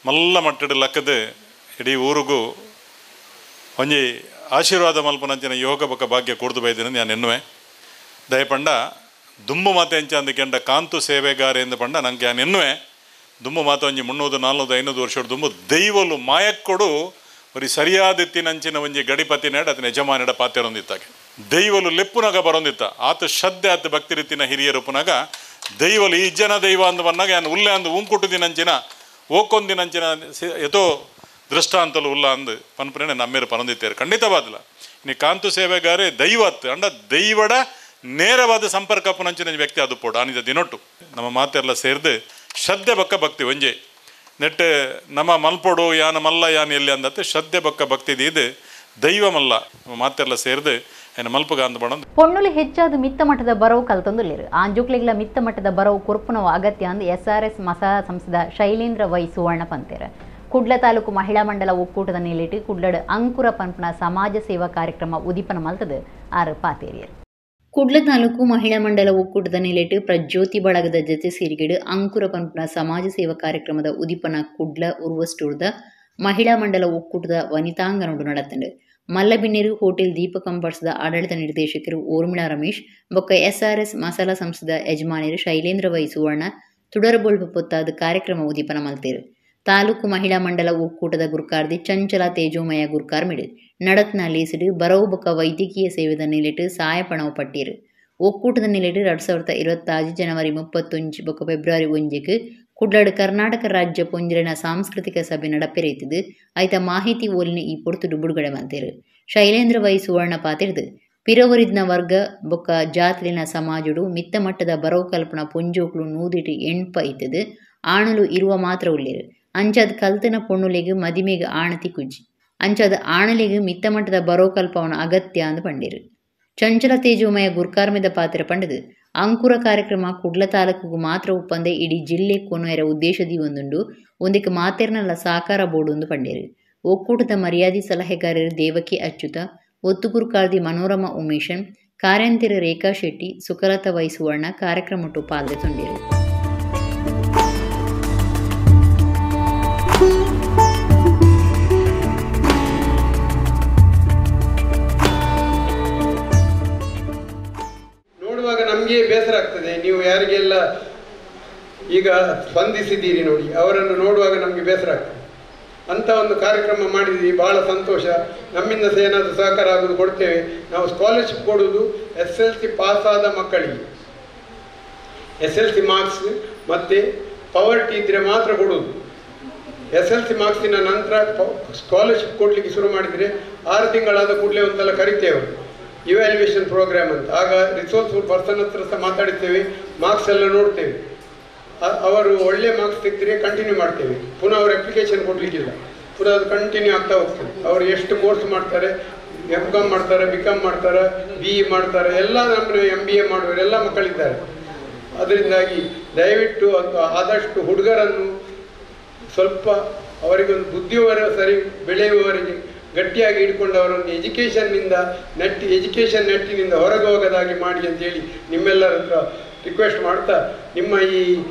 ಮಲ್ಲ ಮಟ್ಟದ ಲಕ್ಕದ ಇಡೀ ಊರಿಗೂ ಒಂಜಿ ಆಶೀರ್ವಾದ ಮಲ್ಪನಂಚಿನ ಯೋಗ ಬೊಕ ಭಾಗ್ಯ ಕೊಡ್ದು ಬೈದಿನ ನಾನು ಎನ್ನುವೆ. ದಯಪಂಡ ದುಂಬು ಮಾತೆ ಎಂಚ ಅಂದಕೆಂಡ ಕಾಂತು ಸೇವೆಗಾರೆ ಎಂದು ಪಂಡ ನಂಗೆ ನಾನು ಎನ್ನುವೆ. ದುಂಬು ಮಾತು ಒಂಜಿ 300 400 500 ವರ್ಷದ ದುಂಬು ದೈವಲು ಮಾಯಕ್ಕೊಡು ಒರಿ ಸರಿಯಾದ ಎತ್ತಿನಂಚಿನ ಒಂಜಿ ಗಡಿಪತಿ ನೆಡ ಅದನ್ನ ಯಜಮಾನಿಡ ಪಾತೆರೊಂದಿತ್ತಾಗೆ ದೈವಲು ಲೆಪ್ಪುನಗ ಬರೊಂದಿತ್ತ ಆತ ಶ್ರದ್ಧೆ ಆತ ಭಕ್ತಿ ರೀತಿನ ಹಿರಿಯರು ಪುನಗ ದೈವಲು ಈ ಜನ ದೈವ ಅಂದು ಬಂದಾಗ ಯಾನು ಉಲ್ಲೆ ಅಂದು ಉಂಕುಟ್ಟು ದಿನಂಚಿನ ಓಕೊಂದಿನಂಚಿನ ಎತೋ ದೃಷ್ಟಾಂತಲು ಉಲ್ಲ ಅಂದು ಪನ್ಪುನೆ ನಮ್ಮೇರು ಪನೊಂದಿತ್ತೇರು ಖಂಡಿತವಾದಲ ನೀ ಕಾಂತು ಸೇವೆಗಾರೆ ದೈವತ್ ಅಂಡ ದೈವಡ ನೇರವಾದ ಸಂಪರ್ಕ ಪುನಂಚಿನ ವ್ಯಕ್ತಿ ಅದು ಪೋಡು ಆನಿದ ದಿನೊಟ್ಟು ನಮ್ಮ ಮಾತೆಲ್ಲ ಸೇರ್ದು ಶ್ರದ್ಧೆ ಬಕ್ಕ ಭಕ್ತಿ ಒಂಜೆ ನೆಟ್ಟು ನಮ್ಮ ಮಲ್ಪೊಡು ಯಾನ ಮಲ್ಲ ಯಾನ ಎಲ್ಲಿ ಅಂದತ್ತೆ ಶ್ರದ್ಧೆ ಬಕ್ಕ ಭಕ್ತಿ ಇದು ದೈವ ಮಲ್ಲ ನಮ್ಮ ಮಾತೆಲ್ಲ ಸೇರ್ದು ಏನ ಮಲ್ಪಗ ಅಂದ ಬಣ ಪೊಣ್ಣುಲು ಹೆಚ್ಚಾದ ಮಿತ್ತ ಮಟ್ಟದ ಬರವು ಕಲ್ತೊಂದುಲ್ಲೆರು ಆಂಜುಕ್ಲೆಗ್ಲ ಮಿತ್ತ ಮಟ್ಟದ ಬರವು ಕೊರ್ಪುನವು ಅಗತ್ಯ ಅಂದ್ ಎಸ್ಆರ್ಎಸ್ ಮಸಾ ಸಂಸ್ಥೆದ ಶೈಲೇಂದ್ರ ವೈ ಸುವರ್ಣ ಪಂತೇರು. ಕುಡ್ಲ ತಾಲೂಕು ಮಹಿಳಾ ಮಂಡಲ ಒಕ್ಕೂಟದ ನಿಲೆಟ್ ಕುಡ್ಲಡ್ ಅಂಕುರ ಪನ್ಪುನ ಸಮಾಜ ಸೇವಾ ಕಾರ್ಯಕ್ರಮ ಉದೀಪನ ಮಲ್ತದು ಆರು ಪಾತೇರಿಯರು. ಕುಡ್ಲ ತಾಲೂಕು ಮಹಿಳಾ ಮಂಡಲ ಒಕ್ಕೂಟದ ನಿಲೆಟ್ ಪ್ರಜ್ಯೋತಿ ಬಳಗದ ಜತೆ ಸೇರಿಗೆಡು ಅಂಕುರ ಪನ್ಪುನ ಸಮಾಜ ಸೇವಾ ಕಾರ್ಯಕ್ರಮದ ಉದೀಪನ ಕುಡ್ಲ ಉರ್ವಸ್ಟೂರ್ದ ಮಹಿಳಾ ಮಂಡಲ ಒಕ್ಕೂಟದ ವನಿತಾಂಗನೊಡು ನಡತಂಡು. ಮಲ್ಲಬಿನ್ನೇರು ಹೋಟೆಲ್ ದೀಪ ಕಂಪರ್ಸ್ದ ಆಡಳಿತ ನಿರ್ದೇಶಕರು ಊರ್ಮಿಳಾ ರಮೇಶ್ ಬೊಕ್ಕ ಎಸ್ಆರ್ಎಸ್ ಮಸಾಲಾ ಸಂಸ್ಥೆದ ಯಜಮಾನಿರು ಶೈಲೇಂದ್ರ ವೈ ಸುವರ್ಣ ತುಡರಬೊಳ್ಪು ಪೊತ್ತಾದ ಕಾರ್ಯಕ್ರಮ ಉದೀಪನ ಮಲ್ತೇರು. ತಾಲೂಕು ಮಹಿಳಾ ಮಂಡಲ ಒಕ್ಕೂಟದ ಗುರ್ಕಾರ್ದಿ ಚಂಚಲ ತೇಜೋಮಯ ಗುರ್ಕಾರ್ಮಿಡು ನಡತ್ನ ಲೇಸಿಡು ಬರವು ಬೊಕ್ಕ ವೈದ್ಯಕೀಯ ಸೇವೆದ ನಿಲೆಟ್ ಸಾಯಪಣವು ಪಟ್ಟೀರು. ಒಕ್ಕೂಟದ ನಿಲೆಟ್ 2026 ಜನವರಿ 31 ಬೊಕ್ಕ ಫೆಬ್ರವರಿ 1 ಕುಡ್ಲಡು ಕರ್ನಾಟಕ ರಾಜ್ಯ ಪೊಂಜಿರಿನ ಸಾಂಸ್ಕೃತಿಕ ಸಭೆ ನಡಪೆರೈತಿದ್ದು ಆಯ್ತ ಮಾಹಿತಿ ಓಲಿನ ಈ ಪೊರ್ತುಡು ಬಿಡುಗಡೆ ಮಲ್ತೇರು. ಶೈಲೇಂದ್ರ ವೈ ಸುವರ್ಣ ಪಾತಿರ್ದು ಪಿರವರಿದ್ನ ವರ್ಗ ಬೊಕ್ಕ ಜಾತ್ಲಿನ ಸಮಾಜಡು ಮಿತ್ತ ಮಟ್ಟದ ಬರವು ಕಲ್ಪನ ಪೊಂಜೋಕ್ಲು 108 ಇತ್ತದು ಆಣಲು ಇರುವ ಮಾತ್ರ ಉಳ್ಳೇರು. ಅಂಚಾದ ಕಲ್ತನ ಪೊಣ್ಣುಲೆಗ್ ಮದಿಮೆಗ್ ಆಣತಿ ಕುಜ್ಜಿ ಅಂಚಾದ ಆಣಲೆಗ್ ಮಿತ್ತ ಮಟ್ಟದ ಬರವು ಕಲ್ಪವನ ಅಗತ್ಯ ಅಂದು ಪಂಡೇರು. ಚಂಚಲ ತೇಜೋಮಯ ಗುರ್ಕಾರ್ಮೆದ ಪಾತ್ರ ಪಂಡದು ಅಂಕುರ ಕಾರ್ಯಕ್ರಮ ಕುಡ್ಲ ತಾಲೂಕುಗು ಮಾತ್ರ ಒಪ್ಪಂದೆ ಇಡೀ ಜಿಲ್ಲೆ ಕೊನೊಯರ ಉದ್ದೇಶದಿ ಒಂದುಂಡು ಒಂದಿಕ್ಕೆ ಮಾತೆರ್ನಲ್ಲ ಸಾಕಾರ ಬೋಡು ಪಂಡೇರು. ಒಕ್ಕೂಟದ ಮರ್ಯಾದಿ ಸಲಹೆಗಾರರು ದೇವಕಿ ಅಚ್ಯುತ, ಒತ್ತುಗುರ್ಕಾರ್ದಿ ಮನೋರಮ ಉಮೇಶನ್, ಕಾರ್ಯಂತಿರ ರೇಖಾ ಶೆಟ್ಟಿ, ಸುಖಲತಾ ವೈ ಸುವರ್ಣ ಕಾರ್ಯಕ್ರಮಟ್ಟು ಪಾಲ್ಗೊಂಡರು. ಬೇಸರ ಆಗ್ತದೆ. ನೀವು ಯಾರಿಗೆಲ್ಲ ಈಗ ಸ್ಪಂದಿಸಿದ್ದೀರಿ ನೋಡಿ, ಅವರನ್ನು ನೋಡುವಾಗ ನಮಗೆ ಬೇಸರ ಆಗ್ತದೆ. ಅಂಥ ಒಂದು ಕಾರ್ಯಕ್ರಮ ಮಾಡಿದ್ದೀವಿ, ಭಾಳ ಸಂತೋಷ. ನಮ್ಮಿಂದ ಸಹ ಏನಾದರೂ ಸಹಕಾರ ಆಗೋದು ಕೊಡ್ತೇವೆ. ನಾವು ಸ್ಕಾಲರ್ಶಿಪ್ ಕೊಡುವುದು SLC ಪಾಸಾದ ಮಕ್ಕಳಿಗೆ, SLC marks ಮತ್ತು ಪವರ್ಟಿ ಇದ್ದರೆ ಮಾತ್ರ ಕೊಡುವುದು. SLC ಮಾರ್ಕ್ಸಿನ ನಂತರ ಸ್ಕಾಲರ್ಶಿಪ್ ಕೊಡಲಿಕ್ಕೆ ಶುರು ಮಾಡಿದರೆ 6 ತಿಂಗಳಾದ ಕೂಡಲೇ ಒಂದ್ಸಲ ಕರಿತೇವೆ, ಇವ್ಯಾಲ್ಯೂಯೇಷನ್ ಪ್ರೋಗ್ರಾಮ್ ಅಂತ. ಆಗ ರಿಸೋರ್ಸ್ಫುಲ್ ಪರ್ಸನ್ ಹತ್ರ ಸಹ ಮಾತಾಡ್ತೇವೆ, ಮಾರ್ಕ್ಸ್ ಎಲ್ಲ ನೋಡ್ತೇವೆ. ಅವರು ಒಳ್ಳೆ ಮಾರ್ಕ್ಸ್ ತೆಗೆದರೆ ಕಂಟಿನ್ಯೂ ಮಾಡ್ತೇವೆ, ಪುನಃ ಅವರು ಅಪ್ಲಿಕೇಶನ್ ಕೊಡಲಿಕ್ಕಿಲ್ಲ, ಪುನಃ ಅದು ಕಂಟಿನ್ಯೂ ಆಗ್ತಾ ಹೋಗ್ತದೆ. ಅವರು ಎಷ್ಟು ಕೋರ್ಸ್ ಮಾಡ್ತಾರೆ, M.Com ಮಾಡ್ತಾರೆ, B.Com ಮಾಡ್ತಾರೆ, BE ಮಾಡ್ತಾರೆ, ಎಲ್ಲ ನಮ್ಮ MBA ಮಾಡುವವರು ಎಲ್ಲ ಮಕ್ಕಳಿದ್ದಾರೆ. ಅದರಿಂದಾಗಿ ದಯವಿಟ್ಟು ಆದಷ್ಟು ಹುಡುಗರನ್ನು ಸ್ವಲ್ಪ ಅವರಿಗೊಂದು ಬುದ್ಧಿಯವರ ಸರಿ ಬೆಳೆಯುವವರಿಗೆ ಗಟ್ಟಿಯಾಗಿ ಹಿಡ್ಕೊಂಡು ಅವರನ್ನು ಎಜುಕೇಷನ್ನಿಂದ ಎಜುಕೇಷನ್ ನೆಟ್ಟಿನಿಂದ ಹೊರಗೆ ಹೋಗದಾಗಿ ಮಾಡಿ ಅಂತೇಳಿ ನಿಮ್ಮೆಲ್ಲರ ಹತ್ರ ರಿಕ್ವೆಸ್ಟ್ ಮಾಡ್ತಾ, ನಿಮ್ಮ ಈ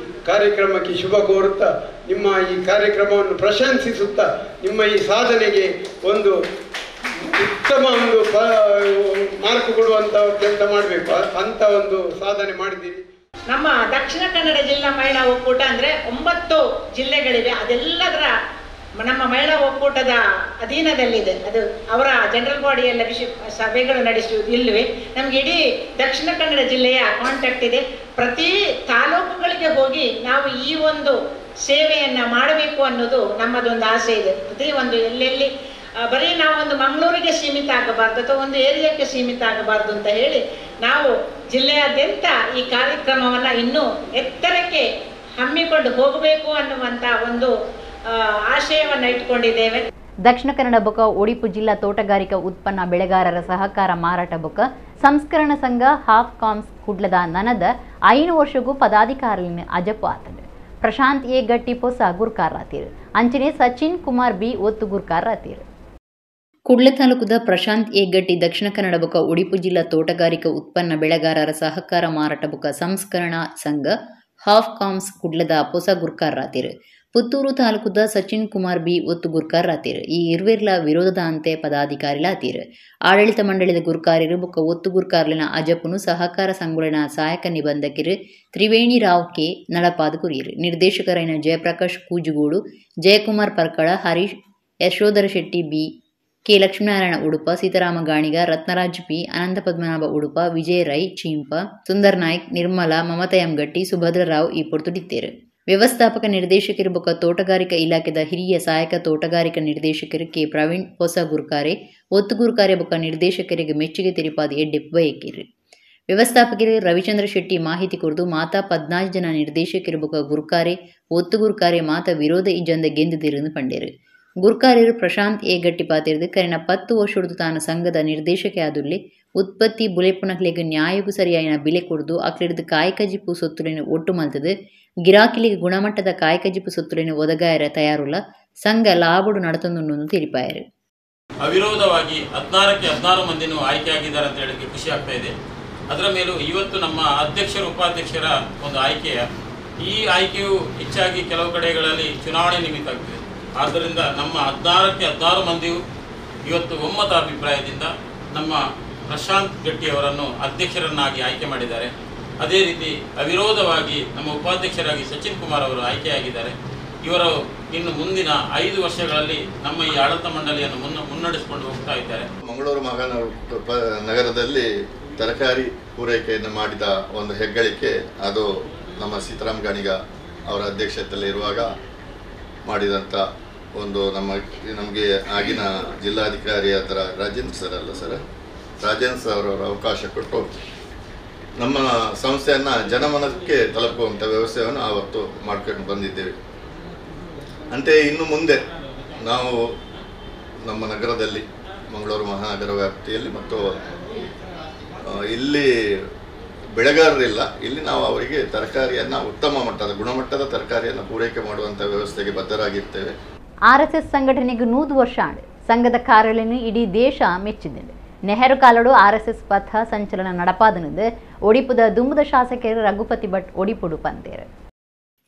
ಕಾರ್ಯಕ್ರಮಕ್ಕೆ ಶುಭ ಕೋರುತ್ತಾ, ನಿಮ್ಮ ಈ ಕಾರ್ಯಕ್ರಮವನ್ನು ಪ್ರಶಂಸಿಸುತ್ತಾ, ನಿಮ್ಮ ಈ ಸಾಧನೆಗೆ ಒಂದು ಉತ್ತಮ ಒಂದು ಮಾರ್ಕ್ ಕೊಡುವಂಥ ಕೆಲಸ ಮಾಡಬೇಕು ಅಂತ ಒಂದು ಸಾಧನೆ ಮಾಡಿದ್ದೀರಿ. ನಮ್ಮ ದಕ್ಷಿಣ ಕನ್ನಡ ಜಿಲ್ಲಾ ಮಹಿಳಾ ಒಕ್ಕೂಟ ಅಂದರೆ 9 ಜಿಲ್ಲೆಗಳಿವೆ, ಅದೆಲ್ಲದರ ನಮ್ಮ ಮಹಿಳಾ ಒಕ್ಕೂಟದ ಅಧೀನದಲ್ಲಿದೆ. ಅದು ಅವರ ಜನರಲ್ ಬಾಡಿಯೆಲ್ಲ ವಿಶ್ ಸಭೆಗಳು ನಡೆಸುವುದು ಇಲ್ಲವೇ. ನಮಗೆ ಇಡೀ ದಕ್ಷಿಣ ಕನ್ನಡ ಜಿಲ್ಲೆಯ ಕಾಂಟ್ಯಾಕ್ಟ್ ಇದೆ. ಪ್ರತಿ ತಾಲೂಕುಗಳಿಗೆ ಹೋಗಿ ನಾವು ಈ ಒಂದು ಸೇವೆಯನ್ನು ಮಾಡಬೇಕು ಅನ್ನೋದು ನಮ್ಮದೊಂದು ಆಸೆ ಇದೆ. ಪ್ರತಿ ಒಂದು ಎಲ್ಲೆಲ್ಲಿ ಬರೀ ನಾವೊಂದು ಮಂಗಳೂರಿಗೆ ಸೀಮಿತ ಆಗಬಾರ್ದು ಅಥವಾ ಒಂದು ಏರಿಯಾಕ್ಕೆ ಸೀಮಿತ ಆಗಬಾರ್ದು ಅಂತ ಹೇಳಿ ನಾವು ಜಿಲ್ಲೆಯಾದ್ಯಂತ ಈ ಕಾರ್ಯಕ್ರಮವನ್ನು ಇನ್ನೂ ಎತ್ತರಕ್ಕೆ ಹಮ್ಮಿಕೊಂಡು ಹೋಗಬೇಕು ಅನ್ನುವಂಥ ಒಂದು ಆಶಯವನ್ನು ಇಟ್ಟುಕೊಂಡಿದ್ದೇವೆ. ದಕ್ಷಿಣ ಕನ್ನಡ ಬೊಕ ಒಡಿಪು ಜಿಲ್ಲಾ ತೋಟಗಾರಿಕಾ ಉತ್ಪನ್ನ ಬೆಳೆಗಾರರ ಸಹಕಾರ ಮಾರಾಟ ಬೊಕ ಸಂಸ್ಕರಣ ಸಂಘ ಹಾಫ್ ಕಾಮ್ಸ್ ಕುಡ್ಲದ ನನದ 5 ವರ್ಷಗೂ ಪದಾಧಿಕಾರಿನ ಅಜಪು ಆತಂಡು. ಪ್ರಶಾಂತ್ ಎ ಗಟ್ಟಿ ಪೊಸ ಗುರ್ಕಾರರಾತೀರು, ಅಂಚನೆ ಸಚಿನ್ ಕುಮಾರ್ ಬಿ ಒತ್ತು ಗುರ್ಕಾರರಾತೀರು. ಕುಡ್ಲ ತಾಲೂಕುದ ಪ್ರಶಾಂತ್ ಎ ಗಟ್ಟಿ ದಕ್ಷಿಣ ಕನ್ನಡ ಬೊಕ ಒಡಿಪು ಜಿಲ್ಲಾ ತೋಟಗಾರಿಕಾ ಉತ್ಪನ್ನ ಬೆಳೆಗಾರರ ಸಹಕಾರ ಮಾರಾಟ ಬೊಕ ಸಂಸ್ಕರಣಾ ಸಂಘ ಹಾಫ್ ಕಾಮ್ಸ್ ಕುಡ್ಲದ ಪೊಸ ಗುರ್ಕಾರರಾತೀರು. ಪುತ್ತೂರು ತಾಲೂಕುದ ಸಚಿನ್ ಕುಮಾರ್ ಬಿ ಒತ್ತು ಗುರ್ಕಾರರಾತೀರು. ಈ ಇರ್ವೆರ್ಲ ವಿರೋಧದ ಅಂತೆ ಪದಾಧಿಕಾರಿಲಾತೀರು. ಆಡಳಿತ ಮಂಡಳಿದ ಗುರ್ಕಾರಿರು ಬೊಕ್ಕ ಒತ್ತು ಗುರ್ಕಾರ್ಲಿನ ಅಜಪುನು ಸಹಕಾರ ಸಂಘುಳಿನ ಸಹಾಯಕ ನಿಬಂಧಕಿರು ತ್ರಿವೇಣಿ ರಾವ್ ಕೆ ನಳಪಾದ ಕುರಿಯರು. ನಿರ್ದೇಶಕರೈನ Jayaprakash Koojugodu, Jayakumar Parkala, Harish, Yashodhara Shetty B, K Lakshminarayana Udupa, Sitarama Ganiga, Ratnaraj P, Anantha Padmanabha Udupa, Vijaya Rai Chimpa, Sundar Naik, Nirmala, Mamata M Gatti, Subhadra Rao ಈ ಪೊರ್ತುಡಿತ್ತೇರು. ವ್ಯವಸ್ಥಾಪಕ ನಿರ್ದೇಶಕರು ಬೊಕ್ಕ ತೋಟಗಾರಿಕಾ ಇಲಾಖೆದ ಹಿರಿಯ ಸಹಾಯಕ ತೋಟಗಾರಿಕಾ ನಿರ್ದೇಶಕರು ಕೆ ಪ್ರವೀಣ್ ಹೊಸ ಗುರ್ಕಾರೆ, ಒತ್ತು ಗುರ್ಕಾರೆ ಬೊಕ್ಕ ನಿರ್ದೇಶಕರಿಗೆ ಮೆಚ್ಚುಗೆ ತೆರಿಪಾದ ಎಡ್ಡೆಪ್ಪು ಬಯಕಿರಿ. ವ್ಯವಸ್ಥಾಪಕರು ರವಿಚಂದ್ರ ಶೆಟ್ಟಿ ಮಾಹಿತಿ ಕೊರದು ಮಾತಾ 14 ಜನ ನಿರ್ದೇಶಕರು ಬೊಕ್ಕ ಗುರ್ಕಾರೆ, ಒತ್ತು ಗುರ್ಕಾರೆ ಮಾತಾ ವಿರೋಧ ಇಜ್ಜಂದ ಗೆಂದಿದಿರನ್ನು ಪಂಡೇರು. ಗುರ್ಕಾರ್ಯರು ಪ್ರಶಾಂತ್ ಎ ಗಟ್ಟಿ ಪಾತಿರ್ದು ಕರಿನ 10 ವರ್ಷದ ತಾನು ಸಂಘದ ನಿರ್ದೇಶಕೆ ಆದುಲ್ಲೆ ಉತ್ಪತ್ತಿ ಬುಲೆಪುನಕ್ಲೆಗ್ ನ್ಯಾಯಗೂ ಸರಿಯಾಯಿನ ಬಿಲೆ ಕೊಡ್ದು ಅಕ್ಲಿಡ್ದು ಕಾಯ್ಕಜಿಪು ಸೊತ್ತುಲೆನು ಒಟ್ಟು ಮಲ್ತದು ಗಿರಾಕಿಲಿಗೆ ಗುಣಮಟ್ಟದ ಕಾಯ್ಕಜಿಪು ಸೊತ್ತುಲೆನು ಒದಗಾಯರ ತಯಾರುಲ್ಲ ಸಂಘ ಲಾಭಡು ನಡತೊಂದುಂಡು ತಿಳಿಪಾಯರು. ಅವಿರೋಧವಾಗಿ 16ಕ್ಕೆ 16 ಮಂದಿನೂ ಆಯ್ಕೆಯಾಗಿದ್ದಾರೆ ಅಂತ ಹೇಳಲಿಕ್ಕೆ ಖುಷಿ ಆಗ್ತಾ ಇದೆ. ಅದರ ಮೇಲೂ ಇವತ್ತು ನಮ್ಮ ಅಧ್ಯಕ್ಷರು ಉಪಾಧ್ಯಕ್ಷರ ಒಂದು ಆಯ್ಕೆಯ ಈ ಆಯ್ಕೆಯು ಹೆಚ್ಚಾಗಿ ಕೆಲವು ಕಡೆಗಳಲ್ಲಿ ಚುನಾವಣೆ ನಿಮಿತ್ತ ಆಗ್ತದೆ. ಆದ್ದರಿಂದ ನಮ್ಮ 16ಕ್ಕೆ 16 ಮಂದಿಯು ಇವತ್ತು ಒಮ್ಮತ ಅಭಿಪ್ರಾಯದಿಂದ ನಮ್ಮ ಪ್ರಶಾಂತ್ ಗಟ್ಟಿಯವರನ್ನು ಅಧ್ಯಕ್ಷರನ್ನಾಗಿ ಆಯ್ಕೆ ಮಾಡಿದ್ದಾರೆ. ಅದೇ ರೀತಿ ಅವಿರೋಧವಾಗಿ ನಮ್ಮ ಉಪಾಧ್ಯಕ್ಷರಾಗಿ ಸಚಿನ್ ಕುಮಾರ್ ಅವರು ಆಯ್ಕೆಯಾಗಿದ್ದಾರೆ. ಇವರು ಇನ್ನು ಮುಂದಿನ 5 ವರ್ಷಗಳಲ್ಲಿ ನಮ್ಮ ಈ ಆಡಳಿತ ಮಂಡಳಿಯನ್ನು ಮುನ್ನಡೆಸಿಕೊಂಡು ಹೋಗ್ತಾ ಇದ್ದಾರೆ. ಮಂಗಳೂರು ಮಹಾನಗರ ನಗರದಲ್ಲಿ ತರಕಾರಿ ಪೂರೈಕೆಯನ್ನು ಮಾಡಿದ ಒಂದು ಹೆಗ್ಗಳಿಕೆ ಅದು ನಮ್ಮ ಸೀತಾರಾಮ್ ಗಾಣಿಗ ಅವರ ಅಧ್ಯಕ್ಷತೆಯಲ್ಲಿ ಇರುವಾಗ ಮಾಡಿದಂಥ ಒಂದು ನಮಗೆ ಆಗಿನ ಜಿಲ್ಲಾಧಿಕಾರಿ ಅದರ ರಾಜೇಂದ್ರ ಸರ್ ಅಲ್ಲ ಸರ್, ರಾಜೇಂದ್ರ ಸರ್ ಅವರ ಅವಕಾಶ ಕೊಟ್ಟು ನಮ್ಮ ಸಂಸ್ಥೆಯನ್ನು ಜನಮನಕ್ಕೆ ತಲುಪುವಂಥ ವ್ಯವಸ್ಥೆಯನ್ನು ಆವತ್ತು ಮಾಡ್ಕೊಂಡು ಬಂದಿದ್ದೇವೆ. ಅಂತೆಯೇ ಇನ್ನು ಮುಂದೆ ನಾವು ನಮ್ಮ ನಗರದಲ್ಲಿ ಮಂಗಳೂರು ಮಹಾನಗರ ವ್ಯಾಪ್ತಿಯಲ್ಲಿ ಮತ್ತು ಇಲ್ಲಿ ಬೆಳೆಗಾರರಿಲ್ಲ, ಇಲ್ಲಿ ನಾವು ಅವರಿಗೆ ತರಕಾರಿಯನ್ನು ಉತ್ತಮ ಮಟ್ಟದ ಗುಣಮಟ್ಟದ ತರಕಾರಿಯನ್ನು ಪೂರೈಕೆ ಮಾಡುವಂಥ ವ್ಯವಸ್ಥೆಗೆ ಬದ್ಧರಾಗಿರ್ತೇವೆ. ಆರ್ಎಸ್ಎಸ್ ಸಂಘಟನೆಗೆ 100 ವರ್ಷ ಆಂಡ್ ಸಂಘದ ಕಾರ್ಯಾಲಯ ಇಡೀ ದೇಶ ಮೆಚ್ಚಿದೆ. ನೆಹರು ಕಾಲಡು ಆರ್ಎಸ್ಎಸ್ ಪಥ ಸಂಚಲನ ನಡಪಾದನದು ಒಡಿಪುದ ದುಂಬುದ ಶಾಸಕರು ರಘುಪತಿ ಭಟ್ ಒಡಿಪುಡು ಪಂತೇರು.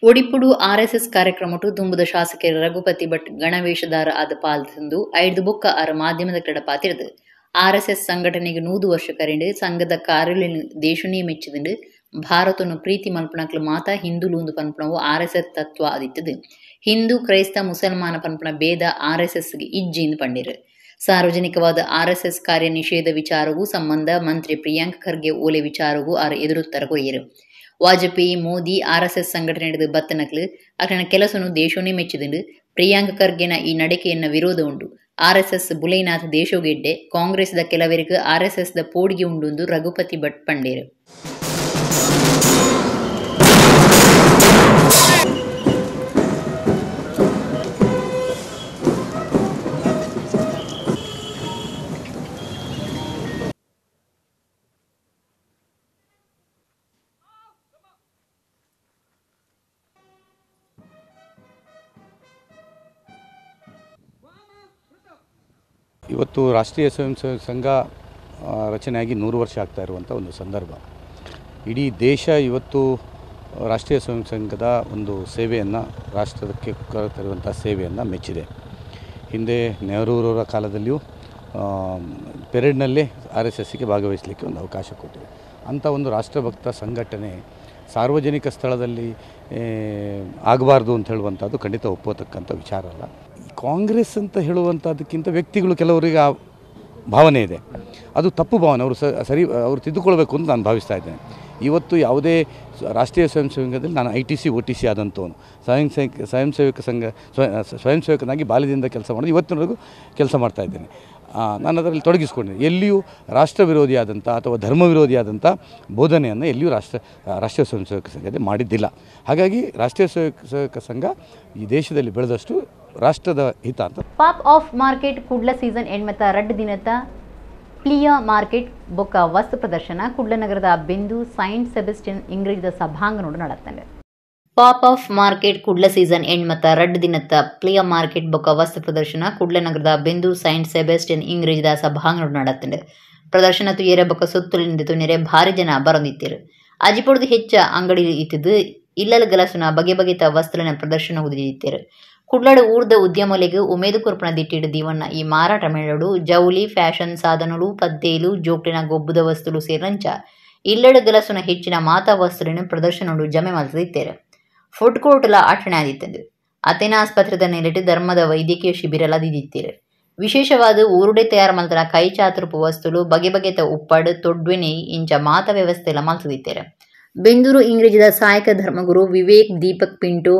ಒಡಿಪುಡು ಆರ್ಎಸ್ಎಸ್ ಕಾರ್ಯಕ್ರಮಟು ದುಂಬುದ ಶಾಸಕರು ರಘುಪತಿ ಭಟ್ ಗಣವೇಷದಾರ ಆದ ಪಾಲ್ ತಂದು 5 ಬೊಕ್ಕ 6 ಮಾಧ್ಯಮದ ಕಡಪಾತಿರದು. ಆರ್ಎಸ್ಎಸ್ ಸಂಘಟನೆಗೆ 100 ವರ್ಷ ಕರೆಂಡು ಸಂಘದ ಕಾರ್ಯಾಲಯ ದೇಶನೇ ಮೆಚ್ಚಿದಂಡು ಭಾರತವನ್ನು ಪ್ರೀತಿ ಮಲ್ಪಣಕ್ಲು ಮಾತಾ ಹಿಂದೂಲು ಪನ್ಪಣವು ಆರ್ಎಸ್ಎಸ್ ತತ್ವ ಆದಿತ್ತದು. ಹಿಂದೂ ಕ್ರೈಸ್ತ ಮುಸಲ್ಮಾನ ಪನ್ಪಣ ಭೇದ ಆರ್ಎಸ್ಎಸ್ಗೆ ಇಜ್ಜಿಂದು ಪಂಡಿರು. ಸಾರ್ವಜನಿಕವಾದ ಆರ್ಎಸ್ಎಸ್ ಕಾರ್ಯ ನಿಷೇಧ ವಿಚಾರವೂ ಸಂಬಂಧ ಮಂತ್ರಿ ಪ್ರಿಯಾಂಕ್ ಖರ್ಗೆ ಓಲೆ ವಿಚಾರವೂ ಆರ್ ಎದುರುತ್ತರ ಕೊಯ್ಯರು. ವಾಜಪೇಯಿ ಮೋದಿ ಆರ್ಎಸ್ಎಸ್ ಸಂಘಟನೆ ಹಿಡಿದು ಬತ್ತನಕ್ಲು ಅಕನ ಕೆಲಸನು ದೇಶವನ್ನೇ ಮೆಚ್ಚಿದಂಡು ಪ್ರಿಯಾಂಕ್ ಖರ್ಗೆನ ಈ ನಡಿಕೆಯನ್ನ ವಿರೋಧ ಉಂಟು. ಆರ್ಎಸ್ಎಸ್ ಬುಲೈನಾಥ್ ದೇಶೋಗೆಡ್ಡೆ ಕಾಂಗ್ರೆಸ್ದ ಕೆಲವರಿಗೆ ಆರ್ಎಸ್ಎಸ್ the ಪೋಡಿಗೆ ಉಂಡು ರಘುಪತಿ ಭಟ್ ಪಂಡೇರು. ಇವತ್ತು ರಾಷ್ಟ್ರೀಯ ಸ್ವಯಂ ಸೇವಕ ಸಂಘ ರಚನೆಯಾಗಿ 100 ವರ್ಷ ಆಗ್ತಾ ಇರುವಂಥ ಒಂದು ಸಂದರ್ಭ. ಇಡೀ ದೇಶ ಇವತ್ತು ರಾಷ್ಟ್ರೀಯ ಸ್ವಯಂ ಸಂಘದ ಒಂದು ಸೇವೆಯನ್ನು, ರಾಷ್ಟ್ರಕ್ಕೆ ತರುವಂಥ ಸೇವೆಯನ್ನು ಮೆಚ್ಚಿದೆ. ಹಿಂದೆ ನೆಹರೂರವರ ಕಾಲದಲ್ಲಿಯೂ ಪೆರೇಡ್ನಲ್ಲೇ RSSಗೆ ಭಾಗವಹಿಸಲಿಕ್ಕೆ ಒಂದು ಅವಕಾಶ ಕೊಟ್ಟಿದೆ. ಅಂಥ ಒಂದು ರಾಷ್ಟ್ರಭಕ್ತ ಸಂಘಟನೆ ಸಾರ್ವಜನಿಕ ಸ್ಥಳದಲ್ಲಿ ಆಗಬಾರ್ದು ಅಂತ ಹೇಳುವಂಥದ್ದು ಖಂಡಿತ ಒಪ್ಪತಕ್ಕಂಥ ವಿಚಾರ ಅಲ್ಲ. ಕಾಂಗ್ರೆಸ್ ಅಂತ ಹೇಳುವಂಥದ್ದಕ್ಕಿಂತ ವ್ಯಕ್ತಿಗಳು ಕೆಲವರಿಗೆ ಆ ಭಾವನೆ ಇದೆ, ಅದು ತಪ್ಪು ಭಾವನೆ. ಅವರು ಸರಿ, ಅವರು ತಿದ್ದುಕೊಳ್ಬೇಕು ಅಂತ ನಾನು ಭಾವಿಸ್ತಾ ಇದ್ದೇನೆ. ಇವತ್ತು ಯಾವುದೇ ರಾಷ್ಟ್ರೀಯ ಸ್ವಯಂ ಸೇವಕದಲ್ಲಿ ನಾನು ITC OTC ಆದಂಥವನು, ಸ್ವಯಂ ಸೇವಕ ಸಂಘ ಸ್ವಯಂ ಸೇವಕನಾಗಿ ಬಾಲ್ಯದಿಂದ ಕೆಲಸ ಮಾಡೋದು ಇವತ್ತಿನವರೆಗೂ ಕೆಲಸ ಮಾಡ್ತಾಯಿದ್ದೇನೆ. ನಾನು ಅದರಲ್ಲಿ ತೊಡಗಿಸ್ಕೊಂಡಿದ್ದೇನೆ. ಎಲ್ಲಿಯೂ ರಾಷ್ಟ್ರ ವಿರೋಧಿಯಾದಂಥ ಅಥವಾ ಧರ್ಮ ವಿರೋಧಿಯಾದಂಥ ಬೋಧನೆಯನ್ನು ಎಲ್ಲಿಯೂ ರಾಷ್ಟ್ರೀಯ ಸ್ವಯಂ ಸೇವಕ ಸಂಘದಲ್ಲಿ ಮಾಡಿದ್ದಿಲ್ಲ. ಹಾಗಾಗಿ ರಾಷ್ಟ್ರೀಯ ಸೇವಕ ಸಂಘ ಈ ದೇಶದಲ್ಲಿ ಬೆಳೆದಷ್ಟು ರಾಷ್ಟ್ರದ ಹಿತ ಅಂತ. Pop up market Kudla season ಎಣ್ಮತ 2 ದಿನದ ಪ್ಲಿಯಾ ಮಾರ್ಕೆಟ್ ಬೊಕ್ಕ ವಸ್ತು ಪ್ರದರ್ಶನ ಕುಡ್ಲ ನಗರದ ಬಿಂದು ಸೈಂಟ್ ಸೆಬೆಸ್ಟಿಯನ್ ಇಂಗ್ಲಿಷ್ ಸಭಾಂಗಣೋಡು ನಡತ್ತಂಡೆ. Pop up market Kudla season ಎಣ್ಮತ 2 ದಿನದ ಪ್ಲಿಯಾ ಮಾರ್ಕೆಟ್ ಬೊಕ್ಕ ವಸ್ತು ಪ್ರದರ್ಶನ ಕುಡ್ಲ ನಗರದ ಬಿಂದು ಸೈಂಟ್ ಸೆಬೆಸ್ಟಿಯನ್ ಇಂಗ್ಲಿಷ್ ಸಭಾಂಗಣೋಡು ನಡತ್ತಂಡೆ. ಪ್ರದರ್ಶನ ತುಯರ ಬೊಕ್ಕ ಸುತ್ತಲಿನಿಂದ ತುನಿರೆ ಭಾರಿ ಜನ ಬರೊಂದಿತ್ತಿರು. ಅಜಿಪೊಡ್ದು ಹೆಚ್ಚ ಅಂಗಡಿ ಇತ್ತಿದ್ದು ಇಲ್ಲಲ್ ಗಲಸುನ ಬಗೆ ಬಗೆತ ವಸ್ತುಲಿನ ಪ್ರದರ್ಶನ ಉದಿದಿತ್ತಿರು. ಕುಡ್ಲಡು ಊರ್ದ ಉದ್ಯಮಲೆಗ್ ಉಮೇದು ಕೊರ್ಪುನ ದಿಟ್ಟಿಡು ದೀವನ್ನ ಈ ಮಾರಾಟ ಮೇಳಡು ಜೌಲಿ ಫ್ಯಾಷನ್ ಸಾಧನಲು ಪದ್ದೇಲು ಜೋಕ್ಲಿನ ಗೊಬ್ಬುದ ವಸ್ತುಲು ಸೇರಿನಂಚ ಇಲ್ಲಡು ಗಲಸುನ ಹೆಚ್ಚಿನ ಮಾತಾ ವಸ್ತುಲಿನ ಪ್ರದರ್ಶನಡು ಜಮೆ ಮಲ್ತದಿತ್ತೇರು. ಫುಡ್ ಕೋರ್ಟ್ಲ ಆಟಣೆ ಆದಿತ್ತಂದು. ಅಥೇನಾ ಆಸ್ಪತ್ರೆದ ನೆಲೆಟು ಧರ್ಮದ ವೈದ್ಯಕೀಯ ಶಿಬಿರಲ ದಿದಿತ್ತೀರು. ವಿಶೇಷವಾದ ಊರುಡೆ ತಯಾರು ಮಲ್ತನ ಕೈ ಚಾತುರ್ಪು ವಸ್ತುಲು ಬಗೆ ಬಗೆತ ಉಪ್ಪಡು ತೊಡ್ವೆನೆ ಇಂಚ ಮಾತ ವ್ಯವಸ್ಥೆಲ ಮಲ್ತದಿತ್ತೇರು. ಬೆಂದೂರು ಇಂಗ್ರೇಜಿದ ಸಹಾಯಕ ಧರ್ಮಗುರು Vivek Deepak Pinto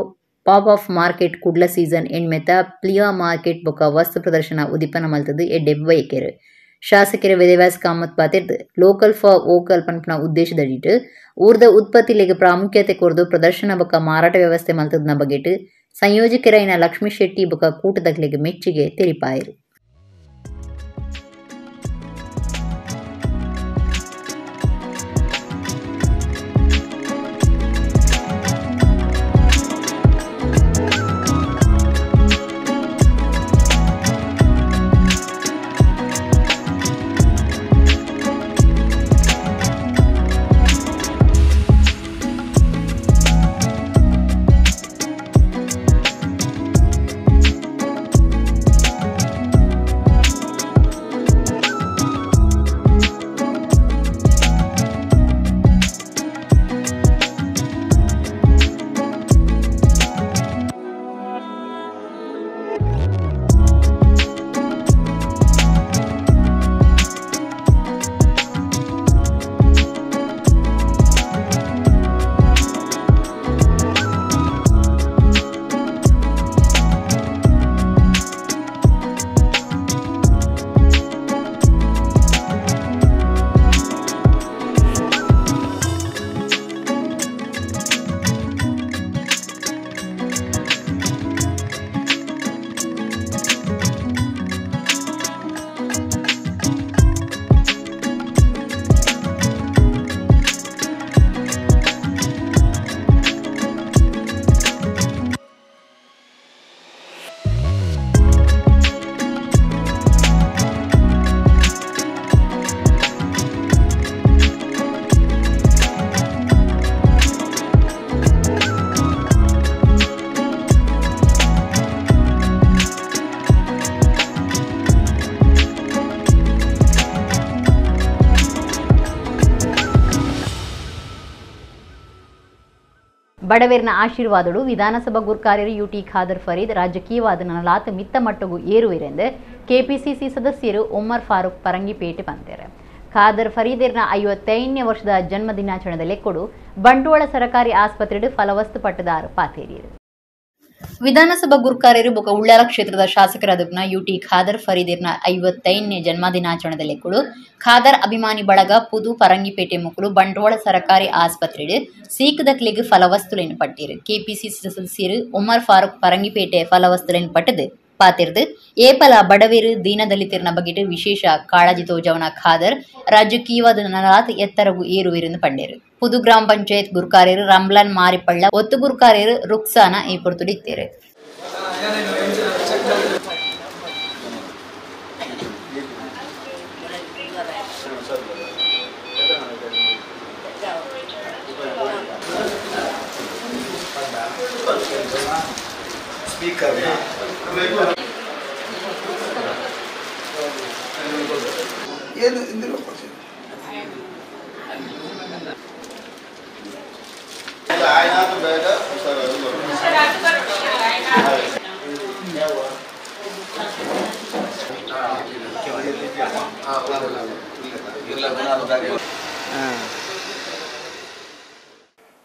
pop up market Kudla season ಎಣ್ಮೆತ ಪ್ಲಿಯಾ market ಬೊಕ ವಸ್ತು ಪ್ರದರ್ಶನ ಉದಿಪನ ಮಲ್ತದು ಎಡ್ಡೆ ಬಯಕೆರು. ಶಾಸಕರ Vedavyas Kamath ಪಾತಿರ್ದು local for vocal ಪನ್ಪನ ಉದ್ದೇಶದಡಿಟ್ಟು ಊರ್ದ ಉತ್ಪತ್ತಿಲೆಗ್ ಪ್ರಾಮುಖ್ಯತೆ ಕೊರ್ದು ಪ್ರದರ್ಶನ ಬೊಕ ಮಾರಾಟ ವ್ಯವಸ್ಥೆ ಮಲ್ತದನ ಬಗೆಟ್ ಸಂಯೋಜಕರೈನ ಲಕ್ಷ್ಮೀ ಶೆಟ್ಟಿ ಬೊಕ ಕೂಟದಕ್ಲೆಗ್ ಮೆಚ್ಚುಗೆ ತೆರಿಪಾಯರು. ಬಡವೇರ್ನ ಆಶೀರ್ವಾದಡು ವಿಧಾನಸಭಾ ಗುರ್ಕಾರ್ಯರು ಯುಟಿ ಖಾದರ್ ಫರೀದ್ ರಾಜಕೀಯವಾದ ನಲಾತ್ ಮಿತ್ತ ಮಟ್ಟಗೂ ಏರುವಿರೆಂದು ಕೆಪಿಸಿಸಿ ಸದಸ್ಯರು ಒಮರ್ ಫಾರೂಕ್ ಪರಂಗಿಪೇಟೆ ಪಂತೇರು. ಖಾದರ್ ಫರೀದರ್ನ 55ನೇ ವರ್ಷದ ಜನ್ಮ ದಿನಾಚರಣೆದಲ್ಲಿ ಕೊಡು ಬಂಟ್ವಾಳ ಸರಕಾರಿ ಆಸ್ಪತ್ರೆಡು ಫಲವಸ್ತು ಪಟ್ಟದಾರು ಪಾತೇರಿಯರು. ವಿಧಾನಸಭಾ ಗುರ್ಕಾರ್ಯರು ಬೊಕ ಉಳ್ಳಾಲ ಕ್ಷೇತ್ರದ ಶಾಸಕರಾದ ಯುಟಿ ಖಾದರ್ ಫರೀದಿರ್ನ 55ನೇ ಜನ್ಮದಿನಾಚರಣೆದಲ್ಲಿ ಕೊಡು ಖಾದರ್ ಅಭಿಮಾನಿ ಬಳಗ ಪುದು ಪರಂಗಿಪೇಟೆ ಮುಕುಲು ಬಂಟ್ವಾಳ ಸರಕಾರಿ ಆಸ್ಪತ್ರೆಡು ಸೀಕದಕ್ಲಿಗೆ ಫಲವಸ್ತುಲೇನು ಪಟ್ಟಿರು. ಕೆಪಿಸಿಸಿ ಸದಸ್ಯರು ಒಮರ್ ಫಾರೂಕ್ ಪರಂಗಿಪೇಟೆ ಫಲವಸ್ತುಲೇನು ಪಟ್ಟದು ಪಾತಿರ್ದು ಏಪಲ ಬಡವೇರು ದೀನದಲಿತಿರ್ನ ಬಗೆಟ್ ವಿಶೇಷ ಕಾಳಜಿ ತೋಜವನ ಖಾದರ್ ರಾಜಕೀಯವಾದ ನಲಾತ್ ಎತ್ತರಗು ಏರುವಿರೆಂದು ಪಂಡೇರು. ಪುದು ಗ್ರಾಮ ಪಂಚಾಯತ್ ಗುರ್ಕಾರ್ಯರು ರಂಬ್ಲಾನ್ ಮಾರಿಪಳ್ಳ ಒತ್ತು ಗುರ್ಕಾರ್ಯರು ರುಕ್ಸಾನ ಈ ಪೊರ್ತುಡಿತ್ತೇರು.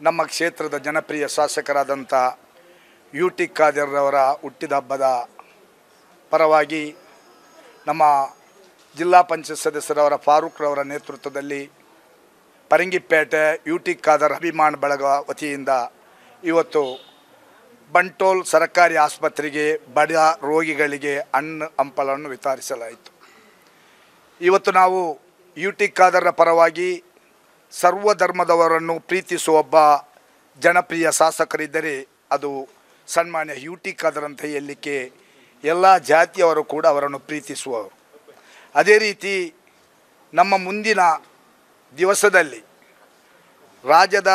ನಮ್ಮ ಕ್ಷೇತ್ರದ ಜನಪ್ರಿಯ ಶಾಸಕರಾದಂಥ ಯು ಟಿ ಖಾದರ್ ಅವರ ಹುಟ್ಟಿದ ಹಬ್ಬದ ಪರವಾಗಿ ನಮ್ಮ ಜಿಲ್ಲಾ ಪಂಚಾಯತ್ ಸದಸ್ಯರವರ ಫಾರೂಕ್ರವರ ನೇತೃತ್ವದಲ್ಲಿ ಪರಂಗಿಪೇಟೆ ಯು ಟಿ ಖಾದರ್ ಅಭಿಮಾನ ಬಳಗ ವತಿಯಿಂದ ಇವತ್ತು ಬಂಟೋಲ್ ಸರ್ಕಾರಿ ಆಸ್ಪತ್ರೆಗೆ ಬಡ ರೋಗಿಗಳಿಗೆ ಹಣ್ಣು ಹಂಪಲನ್ನು ವಿತರಿಸಲಾಯಿತು. ಇವತ್ತು ನಾವು ಯು ಟಿ ಖಾದರ್ರ ಪರವಾಗಿ ಸರ್ವಧರ್ಮದವರನ್ನು ಪ್ರೀತಿಸುವ ಒಬ್ಬ ಜನಪ್ರಿಯ ಶಾಸಕರಿದ್ದರೆ ಅದು ಸನ್ಮಾನ್ಯ ಯು ಟಿ ಖಾದರ್ ಅಂತ ಹೇಳಲಿಕ್ಕೆ ಎಲ್ಲ ಜಾತಿಯವರು ಕೂಡ ಅವರನ್ನು ಪ್ರೀತಿಸುವವರು. ಅದೇ ರೀತಿ ನಮ್ಮ ಮುಂದಿನ ದಿವಸದಲ್ಲಿ ರಾಜ್ಯದ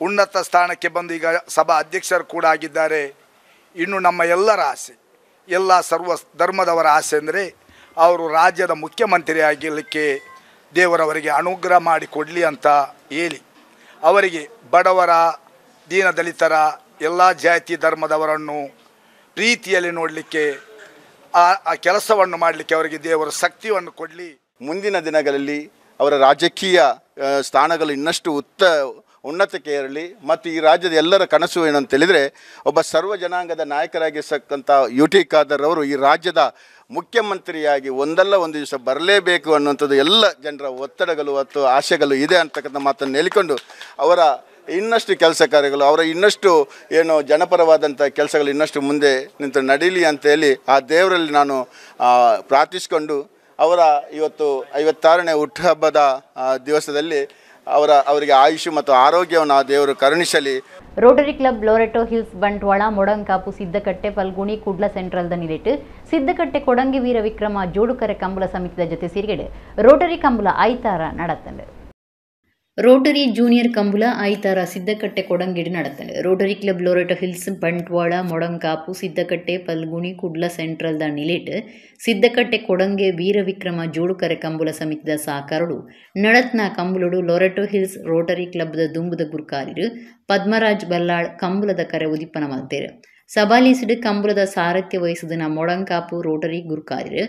ಉನ್ನತ ಸ್ಥಾನಕ್ಕೆ ಬಂದು ಈಗ ಸಭಾ ಅಧ್ಯಕ್ಷರು ಕೂಡ ಆಗಿದ್ದಾರೆ. ಇನ್ನು ನಮ್ಮ ಎಲ್ಲರ ಆಸೆ, ಎಲ್ಲ ಸರ್ವ ಧರ್ಮದವರ ಆಸೆ ಅಂದರೆ ಅವರು ರಾಜ್ಯದ ಮುಖ್ಯಮಂತ್ರಿ ಆಗಲಿಕ್ಕೆ ದೇವರವರಿಗೆ ಅನುಗ್ರಹ ಮಾಡಿಕೊಡಲಿ ಅಂತ ಹೇಳಿ ಅವರಿಗೆ ಬಡವರ, ದೀನದಲಿತರ, ಎಲ್ಲ ಜಾತಿ ಧರ್ಮದವರನ್ನು ಪ್ರೀತಿಯಲ್ಲಿ ನೋಡಲಿಕ್ಕೆ ಆ ಕೆಲಸವನ್ನು ಮಾಡಲಿಕ್ಕೆ ಅವರಿಗೆ ದೇವರು ಶಕ್ತಿಯನ್ನು ಕೊಡಲಿ. ಮುಂದಿನ ದಿನಗಳಲ್ಲಿ ಅವರ ರಾಜಕೀಯ ಸ್ಥಾನಗಳು ಇನ್ನಷ್ಟು ಉನ್ನತಕ್ಕೆ ಏರಲಿ ಮತ್ತು ಈ ರಾಜ್ಯದ ಎಲ್ಲರ ಕನಸು ಏನಂತೇಳಿದರೆ ಒಬ್ಬ ಸರ್ವ ಜನಾಂಗದ ನಾಯಕರಾಗಿರ್ತಕ್ಕಂಥ ಯು ಟಿ ಖಾದರ್ ಅವರು ಈ ರಾಜ್ಯದ ಮುಖ್ಯಮಂತ್ರಿಯಾಗಿ ಒಂದಲ್ಲ ಒಂದು ದಿವಸ ಬರಲೇಬೇಕು ಅನ್ನುವಂಥದ್ದು ಎಲ್ಲ ಜನರ ಒತ್ತಡಗಳು ಮತ್ತು ಆಶೆಗಳು ಇದೆ ಅಂತಕ್ಕಂಥ ಮಾತನ್ನು ಹೇಳಿಕೊಂಡು ಅವರ ಇನ್ನಷ್ಟು ಕೆಲಸ ಕಾರ್ಯಗಳು, ಅವರ ಇನ್ನಷ್ಟು ಏನು ಜನಪರವಾದಂಥ ಕೆಲಸಗಳು ಇನ್ನಷ್ಟು ಮುಂದೆ ನಿಂತು ನಡೀಲಿ ಅಂತೇಳಿ ಆ ದೇವರಲ್ಲಿ ನಾನು ಪ್ರಾರ್ಥಿಸಿಕೊಂಡು ಅವರ ಇವತ್ತು 56ನೇ ಹುಟ್ಟುಹಬ್ಬದ ದಿವಸದಲ್ಲಿ ಅವರಿಗೆ ಆಯುಷ್ ಮತ್ತು ಆರೋಗ್ಯವನ್ನು ಆ ದೇವರು ಕರುಣಿಸಲಿ. Rotary club Loreto Hills Bantwal Modankapu Siddakatte Phalguni Kudla ಸೆಂಟ್ರಲ್ದ ನಿಲೆಟ್ Siddakatte ಕೊಡಂಗಿ ವೀರ ವಿಕ್ರಮ ಜೋಡುಕರೆ ಕಂಬಳ ಸಮಿತಿದ ಜೊತೆ ಸೇರಿಗಡೆ ರೋಟರಿ ಕಂಬಳ ಐತಾರ ನಡತ್ತಂಡು. ರೋಟರಿ ಜೂನಿಯರ್ ಕಂಬುಲ ಐತಾರ Siddakatte ಕೊಡಂಗಿಡು ನಡತ್ತಂಡು. Rotary club Loreto Hills Bantwal Modankapu Siddakatte Phalguni Kudla ಸೆಂಟ್ರಲ್ದ ನಿಲೆಟ್ Siddakatte ಕೊಡಂಗೆ ವೀರ ವಿಕ್ರಮ ಜೋಡುಕರೆ ಕಂಬುಲ ಸಮಿತಿದ ಸಾಕಾರಡು ನಡತ್ನ ಕಂಬುಲುಡು Loreto hills Rotary ಕ್ಲಬ್ದ ದುಂಬುದ ಗುರ್ಕಾರಿರು ಪದ್ಮರಾಜ್ ಬಲ್ಲಾಳ್ ಕಂಬುಲದ ಕರೆ ಉದಿಪನ ಮಲ್ತೇರು. ಸಬಾಲೀಸಿಡು ಕಂಬುಲದ ಸಾರಥ್ಯ ವಹಿಸಿದನ ಮೊಡಂಕಾಪು ರೋಟರಿ ಗುರ್ಕಾರಿರು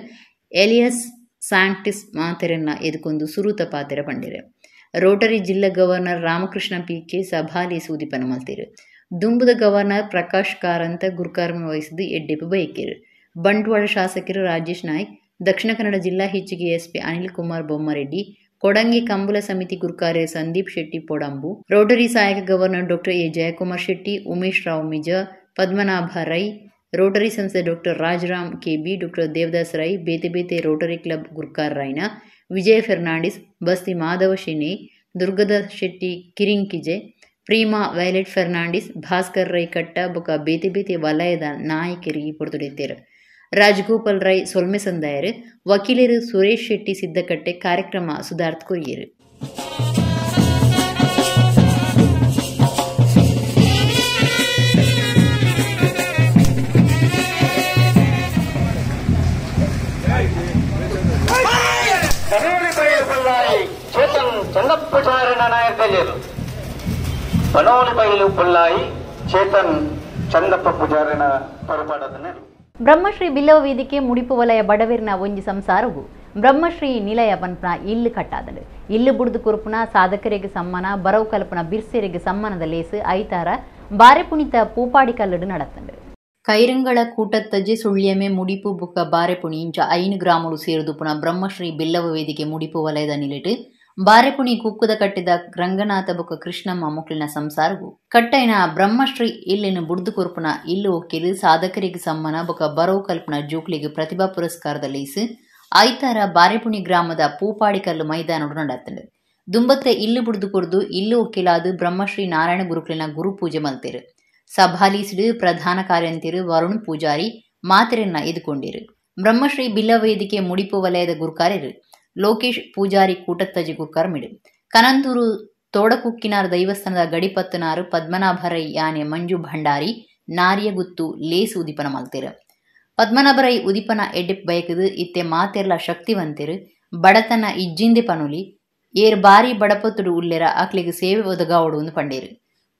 ಎಲಿಯಸ್ ಸ್ಯಾಂಕ್ಟಿಸ್ ಮಾತೆರನ್ನ ಎದುಕೊಂದು ಸುರೂತ ಪಾತೆರ ಪಂಡಿರು. ರೋಟರಿ ಜಿಲ್ಲಾ ಗವರ್ನರ್ ರಾಮಕೃಷ್ಣ ಪಿಕೆ ಸಭಾಲೇಸು ಉದಿಪನ ಮಲ್ತೇರು. ದುಂಬುದ ಗವರ್ನರ್ ಪ್ರಕಾಶ್ ಕಾರಂತ ಗುರುಕರ್ಮ ವಹಿಸಿದ್ದು ಎಡ್ಡೆಪು ಬಯಕೇರು. ಬಂಟ್ವಾಳ ಶಾಸಕರು ರಾಜೇಶ್ ನಾಯ್ಕ್, ದಕ್ಷಿಣ ಕನ್ನಡ ಜಿಲ್ಲಾ ಹೆಚ್ಚಿಗೆ ಎಸ್ಪಿ ಅನಿಲ್ ಕುಮಾರ್ ಬೊಮ್ಮರೆಡ್ಡಿ, ಕೊಡಂಗಿ ಕಂಬುಲ ಸಮಿತಿ ಗುರುಕಾರ್ಯ ಸಂದೀಪ್ ಶೆಟ್ಟಿ ಪೊಡಂಬು, ರೋಟರಿ ಸಹಾಯಕ governor doctor A Jayakumar Shetty, Umesh Rao Mija, Padmanabha Rai, Rotary ಸಂಸ್ಥೆ doctor Rajaram KB, doctor Devadas Rai, ಬೇತೆ ಬೇತೆ ರೋಟರಿ ಕ್ಲಬ್ ಗುರ್ಕಾರ್ ರೈನ, ವಿಜಯ ಫೆರ್ನಾಂಡಿಸ್, ಬಸ್ತಿ ಮಾಧವ ಶೆಣೆ, ದುರ್ಗದ ಶೆಟ್ಟಿ ಕಿರಿಂಕಿಜೆ, ಪ್ರೀಮಾ ವೈಲೆಟ್ ಫೆರ್ನಾಂಡಿಸ್, ಭಾಸ್ಕರ್ ರೈ ಕಟ್ಟ ಬೊಕ ಬೇತೆ ಬೇತೆ ವಲಯದ ನಾಯಕರಿಗೆ ಪೊರ್ತುಡಿದ್ದೇರು. ರಾಜಗೋಪಾಲ್ ರೈ ಸೊಲ್ಮೆ ಸಂದಾಯರು, ವಕೀಲರು ಸುರೇಶ್ ಶೆಟ್ಟಿ ಸಿದ್ದಕಟ್ಟೆ ಕಾರ್ಯಕ್ರಮ ಸುಧಾರ್ಥ ಕೊರಿಯರು. ಬ್ರಹ್ಮಶ್ರೀ ಬಿಲ್ಲವ ವೇದಿಕೆ ಮುಡಿಪು ವಲಯ ಬಡವಿರ್ನ ಒಂಜಿ ಸಂಸಾರವು ಬ್ರಹ್ಮಶ್ರೀ ನಿಲಯ ಪನ್ಪನ ಇಲ್ಲು ಕಟ್ಟಾದಳು. ಇಲ್ಲು ಬುಡ್ದು ಕುರುಪುನ ಸಾಧಕರಿಗೆ ಸಮ್ಮಾನ, ಬರವು ಕಲ್ಪನ ಬಿರ್ಸೆರಿಗೆ ಸಮ್ಮಾನದ ಲೇಸು ಐತಾರ ಬಾರೆಪುಣಿತ ಪೂಪಾಡಿ ಕಲ್ಲಡು ನಡತ್ತಂಡು. ಕೈರಂಗಳ ಕೂಟತ್ತಜ್ಜೆ ಸುಳ್ಯಮೆ ಮುಡಿಪು ಬುಕ್ಕ ಬಾರೆಪುಣಿ ಇಂಚ 5 ಗ್ರಾಮಗಳು ಸೇರಿದುಪುನ ಬ್ರಹ್ಮಶ್ರೀ ಬಿಲ್ಲವ ವೇದಿಕೆ ಮುಡಿಪು ವಲಯದ ನಿಲೆಟು ಬಾರೆಪುಣಿ ಕುಕ್ಕುದ ಕಟ್ಟಿದ ರಂಗನಾಥ ಬೊಕ್ಕ ಕೃಷ್ಣಮ್ಮ ಮುಕ್ಳಿನ ಸಂಸಾರವು ಕಟ್ಟೈನ ಬ್ರಹ್ಮಶ್ರೀ ಇಲ್ಲಿನ ಬುಡ್ದು ಕೊರ್ಪುನ ಇಲ್ಲು ಒಕ್ಕಿಲು ಸಾಧಕರಿಗೆ ಸಮ್ಮಾನ ಬೊಕ್ಕ ಬರವು ಕಲ್ಪನ ಜೋಕ್ಲಿಗೆ ಪ್ರತಿಭಾ ಪುರಸ್ಕಾರದ ಲೇಸು ಐತಾರ ಬಾರೆಪುಣಿ ಗ್ರಾಮದ ಪೂಪಾಡಿಕಲ್ಲು ಮೈದಾನಡು ನಡತ್ತಂಡು. ದುಂಬತ್ತೆ ಇಲ್ಲು ಬುಡ್ದು ಕೊರ್ದು ಇಲ್ಲು ಒಕ್ಕಿಲಾದು ಬ್ರಹ್ಮಶ್ರೀ ನಾರಾಯಣ ಗುರುಕ್ಲಿನ ಗುರುಪೂಜೆ ಮಲ್ತೇರು. ಸಭಾಲೀಸಿಡು ಪ್ರಧಾನ ಕಾರ್ಯಂತಿರು ವರುಣ್ ಪೂಜಾರಿ ಮಾತೆರನ್ನ ಎದುಕೊಂಡಿರು. ಬ್ರಹ್ಮಶ್ರೀ ಬಿಲ್ಲ ವೇದಿಕೆ ಮುಡಿಪು ವಲಯದ ಗುರುಕಾರ್ಯರು ಲೋಕೇಶ್ ಪೂಜಾರಿ ಕೂಟತ್ತಜಿ ಗುರ್ಕರ್ಮಿಡು. ಕನಂತೂರು ತೋಡಕುಕ್ಕಿನಾರ್ ದೈವಸ್ಥಾನದ ಗಡಿಪತ್ತನಾರು ಪದ್ಮನಾಭರೈ ಯಾನೆ ಮಂಜು ಭಂಡಾರಿ ನಾರಿಯಗುತ್ತು ಲೇಸು ಉದಿಪನ ಮಲ್ತೇರು. ಪದ್ಮನಾಭರೈ ಉದಿಪನ ಎಡ್ಡಿಪ್ ಬಯಕದು ಇತ್ತೆ ಮಾತೆರ್ಲ ಶಕ್ತಿವಂತೆರು, ಬಡತನ ಇಜ್ಜಿಂದೆ ಪನುಲಿ ಏರ್ ಬಾರಿ ಬಡಪತ್ತುಡು ಉಲ್ಲೆರ ಅಕ್ಲಿಗೆ ಸೇವೆ ಒದಗಾವಡು ಒಂದು ಪಂಡೇರು.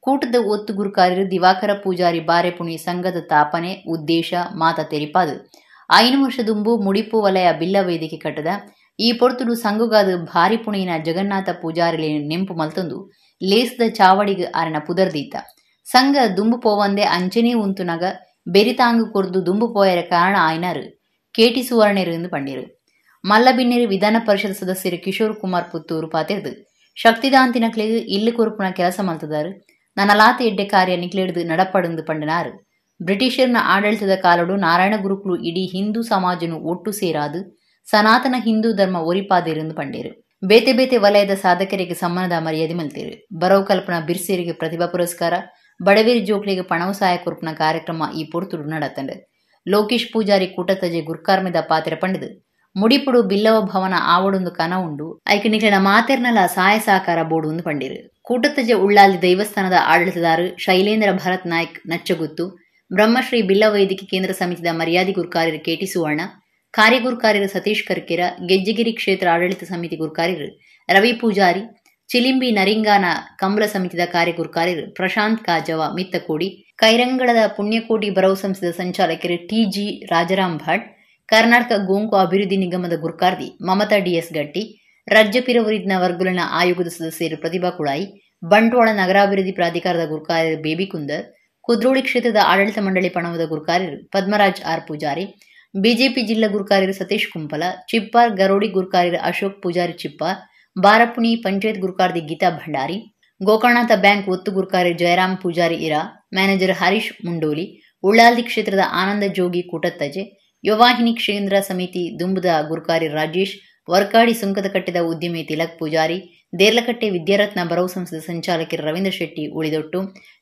ಕೂಟದ ಒತ್ತು ಗುರುಕಾರ್ಯರು ದಿವಾಕರ ಪೂಜಾರಿ ಬಾರೆಪುಣಿ ಸಂಘದ ತಾಪನೆ ಉದ್ದೇಶ ಮಾತ ತೆರಿಪಾದು. 5 ವರ್ಷದುಂಬು ಮುಡಿಪು ವಲಯ ಬಿಲ್ಲ ವೇದಿಕೆ ಕಟ್ಟದ ಈ ಪೊರ್ತುಡು ಸಂಗುಗಾದ ಭಾರಿ ಪುಣಿನ ಜಗನ್ನಾಥ ಪೂಜಾರಿಲೆ ನೆಂಪು ಮಲ್ತೊಂದು ಲೇಸ್ದ ಚಾವಡಿಗೆ ಆರನ ಪುದರ್ದೀತ. ಸಂಘ ದುಂಬು ಪೋವಂದೆ ಅಂಚನೆ ಉಂತುನಗ ಬೆರಿತಾಂಗು ಕೊರ್ದು ದುಂಬು ಪೋಯರ ಕಾರಣ ಆಯ್ನಾರು ಕೇಟಿ ಸುವರ್ಣರು ಎಂದು ಪಂಡೇರು. ಮಲ್ಲಬಿನ್ನೇರು ವಿಧಾನ ಪರಿಷತ್ ಸದಸ್ಯರು ಕಿಶೋರ್ ಕುಮಾರ್ ಪುತ್ತೂರು ಪಾತೆರ್ದು ಶಕ್ತಿದಾಂತಿನಕ್ಲೆಗ್ ಇಲ್ಲು ಕೊರುಪುನ ಕೆಲಸ ಮಲ್ತದಾರು, ನನಲಾತ ಎಡ್ಡೆ ಕಾರ್ಯ ನಿಕ್ಲೆಡ್ದು ನಡಪಡುಂದು ಪಂಡನಾರು. ಬ್ರಿಟಿಷರ್ನ ಆಡಳಿತದ ಕಾಲಡು ನಾರಾಯಣ ಗುರುಕುಲು ಇಡೀ ಹಿಂದೂ ಸಮಾಜನು ಒಟ್ಟು ಸೇರಾದು ಸನಾತನ ಹಿಂದೂ ಧರ್ಮ ಒರಿಪಾದಿರೆಂದು ಪಂಡೇರು. ಬೇತೆ ಬೇತೆ ವಲಯದ ಸಾಧಕರಿಗೆ ಸಮ್ಮಾನದ ಮರ್ಯಾದೆ ಮಲ್ತೇರು. ಬರವು ಕಲ್ಪನಾ ಬಿರ್ಸೇರಿಗೆ ಪ್ರತಿಭಾ ಪುರಸ್ಕಾರ, ಬಡವೇರಿ ಜೋಕ್ಲಿಗೆ ಪಣವು ಸಹಾಯ ಕೊರ್ಪುನ ಕಾರ್ಯಕ್ರಮ ಈ ಪೊರ್ತುಡು ನಡತಂಡು. ಲೋಕೇಶ್ ಪೂಜಾರಿ ಕೂಟತಜೆ ಗುರ್ಕಾರ್ಮೆದ ಪಾತ್ರ ಪಂಡದು ಮುಡಿಪುಡು ಬಿಲ್ಲವ ಭವನ ಆವಡೊಂದು ಕನ ಉಂಡು ಐಕ್ ನಿಕ್ಲೆನ ಮಾತೆರ್ನಲ ಸಹಾಯ ಸಹಕಾರ ಬೋಡು ಒಂದು ಪಂಡಿರು. ಕೂಟತಜೆ ಉಳ್ಳಾಲಿ ದೇವಸ್ಥಾನದ ಆಡಳಿತದಾರರು ಶೈಲೇಂದ್ರ ಭರತ್ ನಾಯ್ಕ್ ನಚ್ಚಗುತ್ತು, ಬ್ರಹ್ಮಶ್ರೀ ಬಿಲ್ಲವ ವೇದಿಕೆ ಕೇಂದ್ರ ಸಮಿತಿದ ಮರ್ಯಾದೆ ಗುರ್ಕಾರ್ಯರು ಕೆಟಿ ಸುವರ್ಣ, ಕಾರ್ಯಗುರ್ಕಾರ್ಯರು ಸತೀಶ್ ಕರ್ಕೆರ, ಗೆಜ್ಜೆಗಿರಿ ಕ್ಷೇತ್ರ ಆಡಳಿತ ಸಮಿತಿ ಗುರ್ಕಾರ್ಯರು ರವಿ ಪೂಜಾರಿ, ಚಿಲಿಂಬಿ ನರಿಂಗಾನ ಕಂಬಳ ಸಮಿತಿದ ಕಾರ್ಯಗುರ್ಕಾರ್ಯರು ಪ್ರಶಾಂತ್ ಕಾಜವ ಮಿತ್ತಕೋಡಿ, ಕೈರಂಗಳದ ಪುಣ್ಯಕೋಟಿ ಬರವು ಸಂಸ್ಥೆದ ಸಂಚಾಲಕರು ಟಿಜಿ ರಾಜಾರಾಮ್ ಭಟ್, ಕರ್ನಾಟಕ ಗೋಂಕು ಅಭಿವೃದ್ಧಿ ನಿಗಮದ ಗುರ್ಕಾರ್ದಿ ಮಮತಾ ಡಿಎಸ್ ಗಟ್ಟಿ, ರಾಜ್ಯ ಪಿರವರಿದ್ನ ವರ್ಗುಲನ ಆಯೋಗದ ಸದಸ್ಯರು ಪ್ರತಿಭಾ ಕುಳಾಯಿ, ಬಂಟ್ವಾಳ ನಗರಾಭಿವೃದ್ಧಿ ಪ್ರಾಧಿಕಾರದ ಗುರ್ಕಾರ್ಯರು ಬೇಬಿ ಕುಂದರ್, ಕುದ್ರೋಳಿ ಕ್ಷೇತ್ರದ ಆಡಳಿತ ಮಂಡಳಿ ಪಣವದ ಗುರ್ಕಾರ್ಯರು ಪದ್ಮರಾಜ್ ಆರ್ ಪೂಜಾರಿ, ಬಿಜೆಪಿ ಜಿಲ್ಲಾ ಗುರ್ಕಾರ್ಯರು ಸತೀಶ್ ಕುಂಪಲ, ಚಿಪ್ಪಾರ್ ಗರೋಡಿ ಗುರ್ಕಾರ್ಯರು ಅಶೋಕ್ ಪೂಜಾರಿ ಚಿಪ್ಪಾರ್, ಬಾರಪುಣಿ ಪಂಚಾಯತ್ ಗುರ್ಕಾರ್ದಿ ಗೀತಾ ಭಂಡಾರಿ, ಗೋಕರ್ಣನಾಥ ಬ್ಯಾಂಕ್ ಒತ್ತು ಗುರ್ಕಾರ್ಯರು ಜಯರಾಮ್ ಪೂಜಾರಿ ಇರಾ, ಮ್ಯಾನೇಜರ್ ಹರೀಶ್ ಮುಂಡೋಲಿ, ಉಳ್ಳಾಲ್ದಿ ಕ್ಷೇತ್ರದ ಆನಂದ ಜೋಗಿ ಕೂಟತ್ತಜೆ, ಯುವವಾಹಿನಿ ಕ್ಷೇತ್ರ ಸಮಿತಿ ದುಂಬುದ ಗುರ್ಕಾರಿ ರಾಜೇಶ್, ವರ್ಕಾಡಿ ಸುಂಕದಕಟ್ಟೆದ ಉದ್ಯಮಿ ತಿಲಕ್ ಪೂಜಾರಿ, ದೇರ್ಲಕಟ್ಟೆ ವಿದ್ಯಾರತ್ನ ಬರವು ಸಂಸ್ಥೆ ಸಂಚಾಲಕರು ರವೀಂದ್ರ ಶೆಟ್ಟಿ ಉಳಿದೊಟ್ಟು,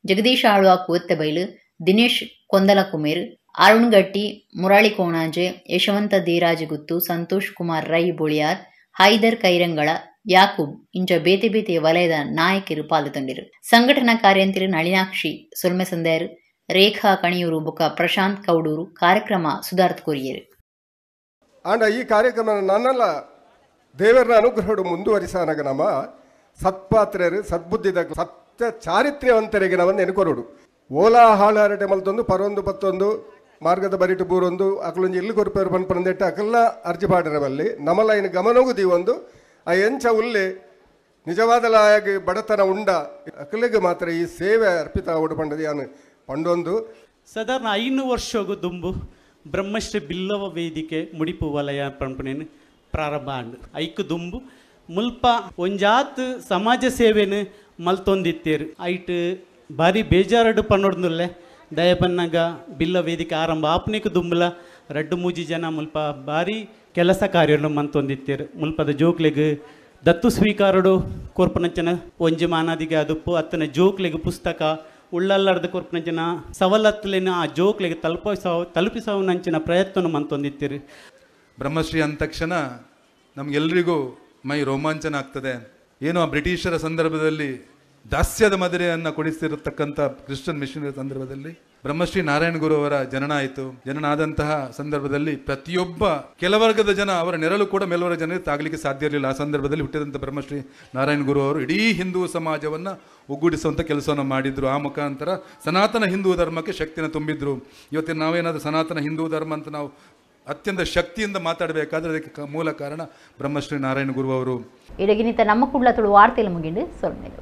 ಜಗದೀಶ ಆಳ್ವ ಕೂವತ್ತೆಬೈಲು, ದಿನೇಶ್ ಕೊಂದಲಕುಮೇರ್, ಅರುಣ್ ಗಟ್ಟಿ, ಮುರಳಿ ಕೋಣಾಜೆ, ಯಶವಂತ ದೇರಾಜಗುತ್ತು, ಸಂತೋಷ್ ಕುಮಾರ್ ರೈ ಬೊಳಿಯಾರ್, ಹೈದರ್ ಕೈರಂಗಳ, ಯಾಕೂಬ್ ಇಂಚ ಬೇತೆ ಬೇತೆ ವಲಯದ ನಾಯಕರು ಪಾಲ್ಗೊಂಡಿರು. ಸಂಘಟನಾ ಕಾರ್ಯಂತಿರು ನಳಿನಾಕ್ಷಿ ಸೊಲ್ಮೆಸಂದೇರು, ರೇಖಾ ಕಣಿಯೂರು ಬೊಕ ಪ್ರಶಾಂತ್ ಕೌಡೂರು ಕಾರ್ಯಕ್ರಮ ಸುಧಾರ್ತ್ ಕೊರಿಯರು. ಆಂಡ ಈ ಕಾರ್ಯಕ್ರಮ ನನ್ನಲ್ಲ ದೇವರನ್ನ ಅನುಗ್ರಹಡು ಮುಂದುವರಿಸನಗ ನಮ್ಮ ಸತ್ಪಾತ್ರರು ಸದ್ಬುದ್ಧಿದ ಸತ್ಯ ಚಾರಿತ್ರ್ಯವಂತರಿಗೆ ನಾವನ್ನು ನೆನಕೊರಡು. ಓಲಾ ಹಾಳಾರಟೆ ಮಲ್ತೊಂದು ಪರೊಂದು ಪತ್ತೊಂದು ಮಾರ್ಗದ ಬರಿಟು ಬೂರೊಂದು ಅಕಲೊಂಜಿ ಇಲ್ಲಿ ಕೊರ್ಪೇರು ಪನ್ಪನದೆಟ್ಟ ಅಕಲ್ಲ ಅರ್ಜಿ ಪಾಡರವಲ್ಲಿ ನಮ್ಮಲ್ಲ ಇನ್ನು ಗಮನಗೂ ದೀವೊಂದು ಆ ಎಂಚ ಉಲ್ಲೆ ನಿಜವಾದಲಾಗಿ ಬಡತನ ಉಂಡ ಅಕಲಿಗೆ ಮಾತ್ರ ಈ ಸೇವೆ ಅರ್ಪಿತ ಓಡು ಪಂಡದಿ ಯಾನು ಪಂಡೊಂದು. ಸಾಧಾರಣ 5 ವರ್ಷಗೂ ದುಂಬು ಬ್ರಹ್ಮಶ್ರೀ ಬಿಲ್ಲವ ವೇದಿಕೆ ಮುಡಿಪು ವಲಯ ಪಂಪನೇನು ಪ್ರಾರಂಭ ಆಂಡ್. ಐಕ್ ದುಂಬು ಮುಲ್ಪ ಒಂಜಾತ್ ಸಮಾಜ ಸೇವೆನು ಮಲ್ತೊಂದಿತ್ತೇರು. ಐಟ್ ಭಾರಿ ಬೇಜಾರಡು ಪನ್ನೊಡ್ದುಲ್ಲೆ ದಯಪನ್ನಾಗ ಬಿಲ್ಲ ವೇದಿಕೆ ಆರಂಭ ಆಪ್ನಿಕ್ ದುಂಬುಲ 2-3 ಜನ ಮುಲ್ಪ ಭಾರಿ ಕೆಲಸ ಕಾರ್ಯಗಳು ಮಂತೊಂದಿತ್ತೇರು. ಮುಲ್ಪದ ಜೋಕ್ಲೆಗ್ ದತ್ತು ಸ್ವೀಕಾರಡು ಕೊರ್ಪನಂಚನ ಒಂಜಿ ಮಾನಾದಿಗೆ ಅದುಪ್ಪು ಅತ್ತನ ಜೋಕ್ಲೆಗ್ ಪುಸ್ತಕ ಉಳ್ಳಲ್ಲಾರ್ದ ಕೊರ್ಪನಂಚನ ಸವಲತ್ತುಲೆನ ಆ ಜೋಕ್ಲೆಗ್ ತಲುಪಿಸವನಂಚಿನ ಪ್ರಯತ್ನ ಮಂತೊಂದಿತ್ತೀರಿ. ಬ್ರಹ್ಮಶ್ರೀ ಅಂದ ತಕ್ಷಣ ನಮಗೆಲ್ಲರಿಗೂ ಮೈ ರೋಮಾಂಚನ ಆಗ್ತದೆ. ಏನೋ ಆ ಬ್ರಿಟಿಷರ ಸಂದರ್ಭದಲ್ಲಿ ದಾಸ್ಯದ ಮದುವೆಯನ್ನು ಕೊಡಿಸ್ತಿರತಕ್ಕಂಥ ಕ್ರಿಶ್ಚಿಯನ್ ಮಿಷನರಿ ಸಂದರ್ಭದಲ್ಲಿ ಬ್ರಹ್ಮಶ್ರೀ ನಾರಾಯಣ ಗುರು ಅವರ ಜನನ ಆಯಿತು. ಜನನ ಆದಂತಹ ಸಂದರ್ಭದಲ್ಲಿ ಪ್ರತಿಯೊಬ್ಬ ಕೆಲವರ್ಗದ ಜನ ಅವರ ನೆರಳು ಕೂಡ ಮೇಲ್ವರ್ಗ ಜನರಿಗೆ ತಾಗಲಿಕ್ಕೆ ಸಾಧ್ಯ ಇರಲಿಲ್ಲ. ಆ ಸಂದರ್ಭದಲ್ಲಿ ಹುಟ್ಟಿದಂಥ ಬ್ರಹ್ಮಶ್ರೀ ನಾರಾಯಣ ಗುರು ಅವರು ಇಡೀ ಹಿಂದೂ ಸಮಾಜವನ್ನು ಒಗ್ಗೂಡಿಸುವಂಥ ಕೆಲಸವನ್ನು ಮಾಡಿದರು. ಆ ಮುಖಾಂತರ ಸನಾತನ ಹಿಂದೂ ಧರ್ಮಕ್ಕೆ ಶಕ್ತಿಯನ್ನು ತುಂಬಿದ್ರು. ಇವತ್ತಿನ ನಾವೇನಾದರೂ ಸನಾತನ ಹಿಂದೂ ಧರ್ಮ ಅಂತ ನಾವು ಅತ್ಯಂತ ಶಕ್ತಿಯಿಂದ ಮಾತಾಡಬೇಕಾದ್ರೆ ಅದಕ್ಕೆ ಮೂಲ ಕಾರಣ ಬ್ರಹ್ಮಶ್ರೀ ನಾರಾಯಣ ಗುರು ಅವರು. ಇಡಗಿನಿತ ನಮ್ಮ ಕುಡ್ಲ ತುಳು ವಾರ್ತೆಯಲ್ಲಿ ಮುಗಿಂಡು ಸೊಲ್ಮೆದು.